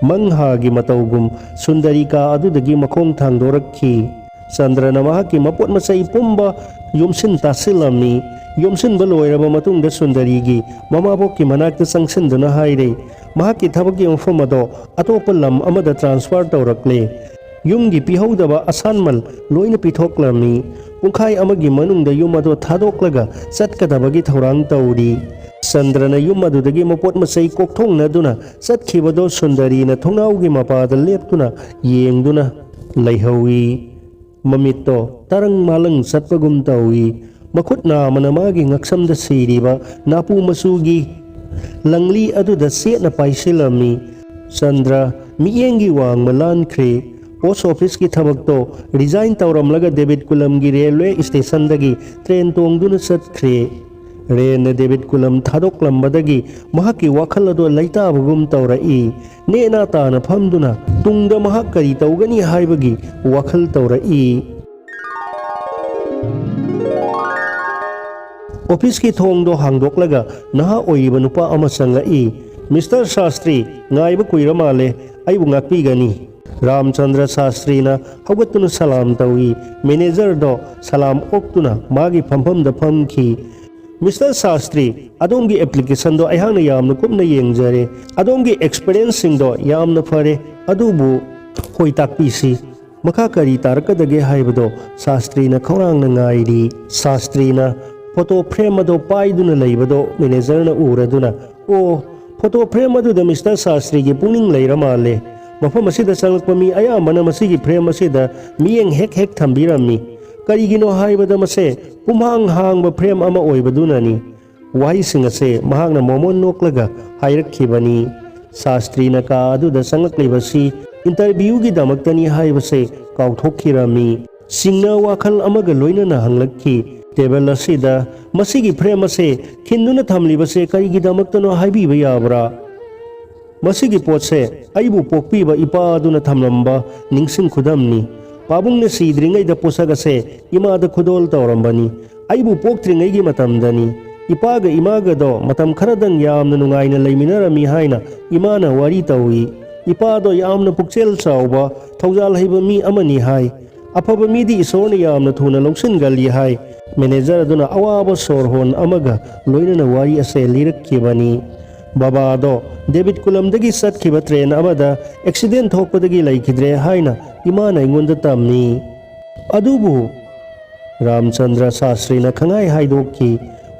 ꯃꯪꯍꯥꯒꯤ ꯃꯇꯧꯒꯨꯝ ꯁꯨꯟꯗꯔꯤ ꯀꯥ ꯑꯗꯨꯗꯒꯤ ꯃꯈꯣꯡ ꯊꯥꯡꯗꯣꯔꯛꯈꯤ꯫ ꯆꯟꯗ꯭ꯔꯅ ꯃꯍꯥꯛꯀꯤ ꯃꯄꯣꯠ ꯃꯆꯩ ꯄꯨꯝꯕ ꯌꯣꯝꯁꯤꯟ ꯇꯥꯁꯤꯜꯂꯝꯃꯤ꯫ ꯌꯣꯝꯁꯤꯟꯕ ꯂꯣꯏꯔꯕ ꯃꯇꯨꯡꯗ ꯁꯨꯟꯗꯔꯤꯒꯤ ꯃꯃꯥꯕꯣꯛꯀꯤ ꯃꯅꯥꯛꯇ ꯆꯪꯁꯤꯟꯗꯨꯅ ꯍꯥꯏꯔꯦ, ꯃꯍꯥꯛꯀꯤ ꯊꯕꯛꯀꯤ ꯃꯐꯝ ꯑꯗꯣ ꯑꯇꯣꯞꯄ ꯂꯝ ꯑꯃꯗ transfer ꯇꯧꯔꯛꯂꯦ꯫ ꯌꯨꯝꯒꯤ ꯄꯤꯍꯧꯗꯕ ꯑꯁꯥꯟꯃꯜ ꯂꯣꯏꯅ ꯄꯤꯊꯣꯛꯂꯝꯃꯤ꯫ ꯄꯨꯡꯈꯥꯏ ꯑꯃꯒꯤ ꯃꯅꯨꯡꯗ ꯌꯨꯝ ꯑꯗꯣ ꯊꯥꯗꯣꯛꯂꯒ ꯆꯠꯀꯗꯕꯒꯤ ꯊꯧꯔꯥꯡ ꯇꯧꯔꯤ꯫ ꯆꯟꯗ꯭ꯔꯅ ꯌꯨꯝ ꯑꯗꯨꯗꯒꯤ ꯃꯄꯣꯠ ꯃꯆꯩ ꯀꯣꯛꯊꯣꯡꯅꯗꯨꯅ ꯆꯠꯈꯤꯕꯗꯣ ꯁꯨꯟꯗꯔꯤꯅ ꯊꯣꯡꯅꯥꯎꯒꯤ ꯃꯄꯥꯗ ꯂꯦꯞꯇꯨꯅ ꯌꯦꯡꯗꯨꯅ ꯂꯩꯍꯧꯏ꯫ ꯃꯃꯤꯠꯇꯣ ꯇꯔꯪ ꯃꯥꯂꯪ ꯆꯠꯄꯒꯨꯝ ꯇꯧꯏ꯫ ꯃꯈꯨꯠ ꯅꯥꯝꯃꯅ ꯃꯥꯒꯤ ꯉꯛꯁꯝꯗ ꯁꯤꯔꯤꯕ ꯅꯥꯄꯨ ꯃꯆꯨꯒꯤ ꯂꯪꯂꯤ ꯑꯗꯨꯗ ꯆꯦꯠꯅ ꯄꯥꯏꯁꯤꯜꯂꯝꯃꯤ꯫ ꯆꯟꯗ꯭ꯔ ꯃꯤꯠꯌꯦꯡꯒꯤ ꯋꯥꯡꯃ ꯂꯥꯟꯈ꯭ꯔꯦ꯫ Post officeꯀꯤ ꯊꯕꯛꯇꯣ resign ꯇꯧꯔꯝꯂꯒ ꯗꯦꯕꯤꯠ ꯀꯨꯂꯝꯒꯤ railway stationꯗꯒꯤ train ꯇꯣꯡꯗꯨꯅ ꯆꯠꯈ꯭ꯔꯦ꯫ ꯔꯦꯟꯅ ꯗꯦꯕꯤꯠ ꯀꯨꯂꯝ ꯊꯥꯗꯣꯛꯂꯝꯕꯗꯒꯤ ꯃꯍꯥꯛꯀꯤ ꯋꯥꯈꯜ ꯑꯗꯣ ꯂꯩꯇꯥꯕꯒꯨꯝ ꯇꯧꯔꯛꯏ꯫ ꯅꯦꯅꯥ ꯇꯥꯅ ꯐꯝꯗꯨꯅ ꯇꯨꯡꯗ ꯃꯍꯥꯛ ꯀꯔꯤ ꯇꯧꯒꯅꯤ ꯍꯥꯏꯕꯒꯤ ꯋꯥꯈꯜ ꯇꯧꯔꯛꯏ꯫ Officeꯀꯤ ꯊꯣꯡꯗꯣ ꯍꯥꯡꯗꯣꯛꯂꯒ ꯅꯍꯥ ꯑꯣꯏꯔꯤꯕ ꯅꯨꯄꯥ ꯑꯃ ꯆꯪꯂꯛꯏ꯫ "Mister ꯁꯥꯁꯇ꯭ꯔꯤ, ꯉꯥꯏꯕ ꯀꯨꯏꯔ ꯃꯥꯜꯂꯦ, ꯑꯩꯕꯨ ꯉꯥꯛꯄꯤꯒꯅꯤ?" ꯔꯥꯝꯆꯟꯗ꯭ꯔ ꯁꯥꯁꯇ꯭ꯔꯤꯅ ꯍꯧꯒꯠꯇꯨꯅ ꯁꯂꯥꯝ ꯇꯧꯏ꯫ Managerꯗꯣ ꯁꯂꯥꯝ ꯑꯣꯛꯇꯨꯅ ꯃꯥꯒꯤ ꯐꯝꯐꯝꯗ ꯐꯝꯈꯤ꯫ "Mister ꯁꯥꯁꯇ꯭ꯔꯤ, ꯑꯗꯣꯝꯒꯤ applicationꯗꯣ ꯑꯩꯍꯥꯛꯅ ꯌꯥꯝꯅ ꯀꯨꯞꯅ ꯌꯦꯡꯖꯔꯦ꯫ ꯑꯗꯣꯝꯒꯤ experienceꯁꯤꯡꯗꯣ ꯌꯥꯝꯅ ꯐꯔꯦ, ꯑꯗꯨꯕꯨ ꯍꯣꯏ ꯇꯥꯛꯄꯤꯁꯤ꯫ ꯃꯈꯥ ꯀꯔꯤ ꯇꯥꯔꯛꯀꯗꯒꯦ ꯍꯥꯏꯕꯗꯣ ꯁꯥꯁꯇ꯭ꯔꯤꯅ ꯈꯧꯔꯥꯡꯅ ꯉꯥꯏꯔꯤ꯫" ꯁꯥꯁꯇ꯭ꯔꯤꯅ photo frame ꯑꯗꯣ ꯄꯥꯏꯗꯨꯅ ꯂꯩꯕꯗꯣ managerꯅ ꯎꯔꯗꯨꯅ, "ꯑꯣ, photo frame ꯑꯗꯨꯗ Mister ꯁꯥꯁꯇ꯭ꯔꯤꯒꯤ ꯄꯨꯛꯅꯤꯡ ꯂꯩꯔ ꯃꯥꯜꯂꯦ꯫ ꯃꯐꯝ ꯑꯁꯤꯗ ꯆꯪꯂꯛꯄ ꯃꯤ ꯑꯌꯥꯝꯕꯅ ꯃꯁꯤꯒꯤ frame ꯑꯁꯤꯗ ꯃꯤꯠꯌꯦꯡ ꯍꯦꯛ ꯍꯦꯛ ꯊꯝꯕꯤꯔꯝꯃꯤ꯫ ꯀꯔꯤꯒꯤꯅꯣ ꯍꯥꯏꯕꯗ ꯃꯁꯦ ꯄꯨꯝꯍꯥꯡ ꯍꯥꯡꯕ frame ꯑꯃ ꯑꯣꯏꯕꯗꯨꯅꯅꯤ꯫" ꯋꯥꯍꯩꯁꯤꯡ ꯑꯁꯦ ꯃꯍꯥꯛꯅ ꯃꯣꯃꯣꯟ ꯅꯣꯛꯂꯒ ꯍꯥꯏꯔꯛꯈꯤꯕꯅꯤ꯫ ꯁꯥꯁꯇ꯭ꯔꯤꯅ ꯀꯥ ꯑꯗꯨꯗ ꯆꯪꯂꯛꯂꯤꯕꯁꯤ interviewꯒꯤꯗꯃꯛꯇꯅꯤ ꯍꯥꯏꯕꯁꯦ ꯀꯥꯎꯊꯣꯛꯈꯤꯔꯝꯃꯤ꯫ ꯁꯤꯡꯅ ꯋꯥꯈꯜ ꯑꯃꯒ ꯂꯣꯏꯅꯅ ꯍꯪꯂꯛꯈꯤ, "Table ꯑꯁꯤꯗ ꯃꯁꯤꯒꯤ frame ꯑꯁꯦ ꯈꯤꯟꯗꯨꯅ ꯊꯝꯂꯤꯕꯁꯦ ꯀꯔꯤꯒꯤꯗꯃꯛꯇꯅꯣ ꯍꯥꯏꯕꯤꯕ ꯌꯥꯕ꯭ꯔꯥ? ꯃꯁꯤꯒꯤ ꯄꯣꯠꯁꯦ ꯑꯩꯕꯨ ꯄꯣꯛꯄꯤꯕ ꯏꯄꯥ ꯑꯗꯨꯅ ꯊꯝꯂꯝꯕ ꯅꯤꯡꯁꯤꯡ ꯈꯨꯗꯝꯅꯤ꯫ ꯄꯥꯕꯨꯡꯅ ꯁꯤꯗ꯭ꯔꯤꯉꯩꯗ ꯄꯣꯠꯁꯛ ꯑꯁꯦ ꯏꯃꯥꯗ ꯈꯨꯗꯣꯜ ꯇꯧꯔꯝꯕꯅꯤ꯫ ꯑꯩꯕꯨ ꯄꯣꯛꯇ꯭ꯔꯤꯉꯩꯒꯤ ꯃꯇꯝꯗꯅꯤ꯫ ꯏꯄꯥꯒ ꯏꯃꯥꯒꯗꯣ ꯃꯇꯝ ꯈꯔꯗꯪ ꯌꯥꯝꯅ ꯅꯨꯡꯉꯥꯏꯅ ꯂꯩꯃꯤꯟꯅꯔꯝꯃꯤ ꯍꯥꯏꯅ ꯏꯃꯥꯅ ꯋꯥꯔꯤ ꯇꯧꯏ꯫ ꯏꯄꯥꯗꯣ ꯌꯥꯝꯅ ꯄꯨꯛꯆꯦꯜ ꯆꯥꯎꯕ, ꯊꯧꯖꯥꯜ ꯍꯩꯕ ꯃꯤ ꯑꯃꯅꯤ ꯍꯥꯏ꯫ ꯑꯐꯕ ꯃꯤꯗꯤ ꯏꯁꯣꯔꯅ ꯌꯥꯝꯅ ꯊꯨꯅ ꯂꯧꯁꯤꯟꯒꯜꯂꯤ ꯍꯥꯏ꯫ ꯃꯦꯅꯦꯖꯔ ꯑꯗꯨꯅ ꯑꯋꯥꯕ ꯁꯣꯔ ꯍꯣꯟ ꯑꯃꯒ ꯂꯣꯏꯅꯅ ꯋꯥꯔꯤ ꯑꯁꯦ ꯂꯤꯔꯛꯈꯤꯕꯅꯤ꯫ ꯕꯕꯥꯗꯣ ꯗꯦꯕꯤꯠ ꯀꯨꯂꯝꯗꯒꯤ ꯆꯠꯈꯤꯕ ꯇ꯭ꯔꯦꯟ ꯑꯃꯗ ꯑꯦꯛꯁꯤꯗꯦꯟ ꯊꯣꯛꯄꯗꯒꯤ ꯂꯩꯈꯤꯗ꯭ꯔꯦ ꯍꯥꯏꯅ ꯏꯃꯥꯅ ꯑꯩꯉꯣꯟꯗ ꯇꯝꯃꯤ꯫ ꯑꯗꯨꯕꯨ ꯔꯥꯝꯆꯟꯗ꯭ꯔ ꯁꯥꯁꯇ꯭ꯔꯤꯅ ꯈꯪꯍꯥꯏ ꯍꯥꯏꯗꯣꯛꯈꯤ꯫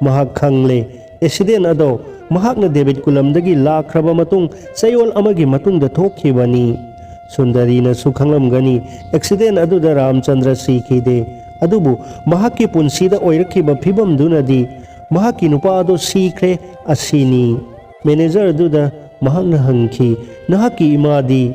ꯃꯍꯥꯛ ꯈꯪꯂꯦ꯫ ꯑꯦꯛꯁꯤꯗꯦꯟ ꯑꯗꯣ ꯃꯍꯥꯛꯅ ꯗꯦꯕꯤꯠ ꯀꯨꯂꯝꯗꯒꯤ ꯂꯥꯛꯈ꯭ꯔꯕ ꯃꯇꯨꯡ ꯆꯌꯣꯜ ꯑꯃꯒꯤ ꯃꯇꯨꯡꯗ ꯊꯣꯛꯈꯤꯕꯅꯤ꯫ ꯁꯨꯟꯗꯔꯤꯅꯁꯨ ꯈꯪꯂꯝꯒꯅꯤ, ꯑꯦꯛꯁꯤꯗꯦꯟ ꯑꯗꯨꯗ ꯔꯥꯝꯆꯟꯗ꯭ꯔ ꯁꯤꯈꯤꯗꯦ꯫ ꯑꯗꯨꯕꯨ ꯃꯍꯥꯛꯀꯤ ꯄꯨꯟꯁꯤꯗ ꯑꯣꯏꯔꯛꯈꯤꯕ ꯐꯤꯕꯝꯗꯨꯅꯗꯤ ꯃꯍꯥꯛꯀꯤ ꯅꯨꯄꯥ ꯑꯗꯨ ꯁꯤꯈ꯭ꯔꯦ ꯑꯁꯤꯅꯤ꯫ ꯃꯦꯅꯦꯖꯔ ꯑꯗꯨꯗ ꯃꯍꯥꯛꯅ ꯍꯪꯈꯤ, "ꯅꯍꯥꯛꯀꯤ ꯏꯃꯥꯗꯤ?"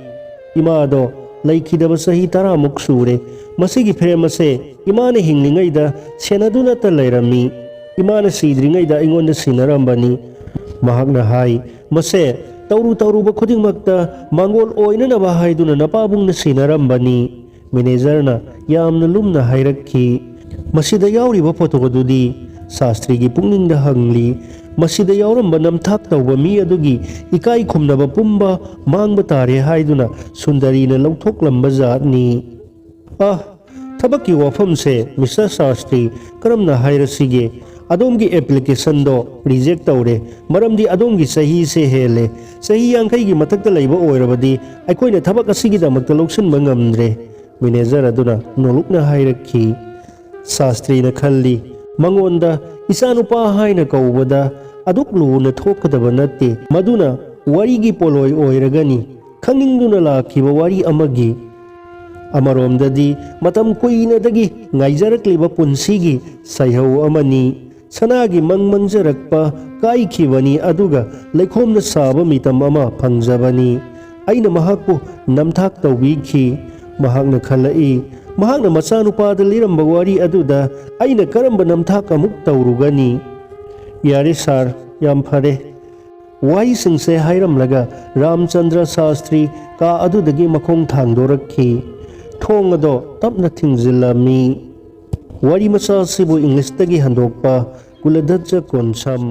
"ꯏꯃꯥꯗꯣ ꯂꯩꯈꯤꯗꯕ ꯆꯍꯤ ꯇꯔꯥꯃꯨꯛ ꯁꯨꯔꯦ꯫ ꯃꯁꯤꯒꯤ ꯐꯤꯔꯦꯝ ꯑꯁꯦ ꯏꯃꯥꯅ ꯍꯤꯡꯂꯤꯉꯩꯗ ꯁꯦꯟꯅꯗꯨꯅꯇ ꯂꯩꯔꯝꯃꯤ꯫ ꯏꯃꯥꯅ ꯁꯤꯗ꯭ꯔꯤꯉꯩꯗ ꯑꯩꯉꯣꯟꯗ ꯁꯤꯟꯅꯔꯝꯕꯅꯤ꯫" ꯃꯍꯥꯛꯅ ꯍꯥꯏ, "ꯃꯁꯦ ꯇꯧꯔꯨ ꯇꯧꯔꯨꯕ ꯈꯨꯗꯤꯡꯃꯛꯇ ꯃꯥꯡꯒꯣꯜ ꯑꯣꯏꯅꯅꯕ ꯍꯥꯏꯗꯨꯅ ꯅꯄꯥꯕꯨꯡꯅ ꯁꯤꯟꯅꯔꯝꯕꯅꯤ꯫" ꯃꯦꯅꯦꯖꯔꯅ ꯌꯥꯝꯅ ꯂꯨꯝꯅ ꯍꯥꯏꯔꯛꯈꯤ, "ꯃꯁꯤꯗ ꯌꯥꯎꯔꯤꯕ ꯐꯣꯇꯣ ꯑꯗꯨꯗꯤ?" ꯁꯥꯁꯇ꯭ꯔꯤꯒꯤ ꯄꯨꯛꯅꯤꯡꯗ ꯍꯪꯂꯤ꯫ ꯃꯁꯤꯗ ꯌꯥꯎꯔꯝꯕ ꯅꯝꯊꯥꯛ ꯇꯧꯕ ꯃꯤ ꯑꯗꯨꯒꯤ ꯏꯀꯥꯏ ꯈꯨꯝꯅꯕ ꯄꯨꯝꯕ ꯃꯥꯡꯕ ꯇꯥꯔꯦ ꯍꯥꯏꯗꯨꯅ ꯁꯨꯟꯗꯔꯤꯅ ꯂꯧꯊꯣꯛꯂꯝꯕ ꯖꯥꯠꯅꯤ꯫ ꯑ, ꯊꯕꯛꯀꯤ ꯋꯥꯐꯝꯁꯦ, ꯃꯤꯁꯇꯔ ꯁꯥꯁꯇ꯭ꯔꯤ, ꯀꯔꯝꯅ ꯍꯥꯏꯔꯁꯤꯒꯦ? ꯑꯗꯣꯝꯒꯤ ꯑꯦꯄ꯭ꯂꯤꯀꯦꯁꯟꯗꯣ ꯔꯤꯖꯦꯛ ꯇꯧꯔꯦ, ꯃꯔꯝꯗꯤ ꯑꯗꯣꯝꯒꯤ ꯆꯍꯤꯁꯦ ꯍꯦꯜꯂꯦ꯫ ꯆꯍꯤ ꯌꯥꯡꯈꯩꯒꯤ ꯃꯊꯛꯇ ꯂꯩꯕ ꯑꯣꯏꯔꯕꯗꯤ ꯑꯩꯈꯣꯏꯅ ꯊꯕꯛ ꯑꯁꯤꯒꯤꯗꯃꯛꯇ ꯂꯧꯁꯤꯟꯕ ꯉꯝꯗ꯭ꯔꯦ꯫ ꯃꯦꯅꯦꯖꯔ ꯑꯗꯨꯅ ꯅꯣꯂꯨꯛꯅ ꯍꯥꯏꯔꯛꯈꯤ꯫ ꯁꯥꯁꯇ꯭ꯔꯤꯅ ꯈꯜꯂꯤ, ꯃꯉꯣꯟꯗ ꯏꯆꯥꯅꯨꯄꯥ ꯍꯥꯏꯅ ꯀꯧꯕꯗ ꯑꯗꯨꯛ ꯂꯨꯅ ꯊꯣꯛꯀꯗꯕ ꯅꯠꯇꯦ꯫ ꯃꯗꯨꯅ ꯋꯥꯔꯤꯒꯤ ꯄꯣꯠꯂꯣꯏ ꯑꯣꯏꯔꯒꯅꯤ, ꯈꯪꯅꯤꯡꯗꯨꯅ ꯂꯥꯛꯈꯤꯕ ꯋꯥꯔꯤ ꯑꯃꯒꯤ꯫ ꯑꯃꯔꯣꯝꯗꯗꯤ ꯃꯇꯝ ꯀꯨꯏꯅꯗꯒꯤ ꯉꯥꯏꯖꯔꯛꯂꯤꯕ ꯄꯨꯟꯁꯤꯒꯤ ꯁꯩꯍꯧ ꯑꯃꯅꯤ꯫ ꯁꯅꯥꯒꯤ ꯃꯪ ꯃꯪꯖꯔꯛꯄ ꯀꯥꯏꯈꯤꯕꯅꯤ, ꯑꯗꯨꯒ ꯂꯩꯈꯣꯝꯅ ꯁꯥꯕ ꯃꯤꯇꯝ ꯑꯃ ꯐꯪꯖꯕꯅꯤ꯫ ꯑꯩꯅ ꯃꯍꯥꯛꯄꯨ ꯅꯝꯊꯥꯛ ꯇꯧꯕꯤꯈꯤ꯫ ꯃꯍꯥꯛꯅ ꯈꯜꯂꯛꯏ, ꯃꯍꯥꯛꯅ ꯃꯆꯥꯅꯨꯄꯥꯗ ꯂꯤꯔꯝꯕ ꯋꯥꯔꯤ ꯑꯗꯨꯗ ꯑꯩꯅ ꯀꯔꯝꯕ ꯅꯝꯊꯥꯛ ꯑꯃꯨꯛ ꯇꯧꯔꯨꯒꯅꯤ? "ꯌꯥꯔꯦ ꯁꯥꯔ, ꯌꯥꯝ ꯐꯔꯦ꯫" ꯋꯥꯍꯩꯁꯤꯡꯁꯦ ꯍꯥꯏꯔꯝꯂꯒ ꯔꯥꯝꯆꯟꯗ꯭ꯔ ꯁꯥꯁꯇ꯭ꯔꯤ ꯀꯥ ꯑꯗꯨꯗꯒꯤ ꯃꯈꯣꯡ ꯊꯥꯡꯗꯣꯔꯛꯈꯤ꯫ ꯊꯣꯡ ꯑꯗꯣ ꯇꯞꯅ ꯊꯤꯡꯖꯤꯜꯂꯝꯃꯤ꯫ ꯋꯥꯔꯤ ꯃꯆꯥ ꯑꯁꯤꯕꯨ ꯏꯪꯂꯤꯁꯇꯒꯤ ꯍꯟꯗꯣꯛꯄ ꯀꯨꯂꯙꯖ ꯀꯣꯟꯁꯝ꯫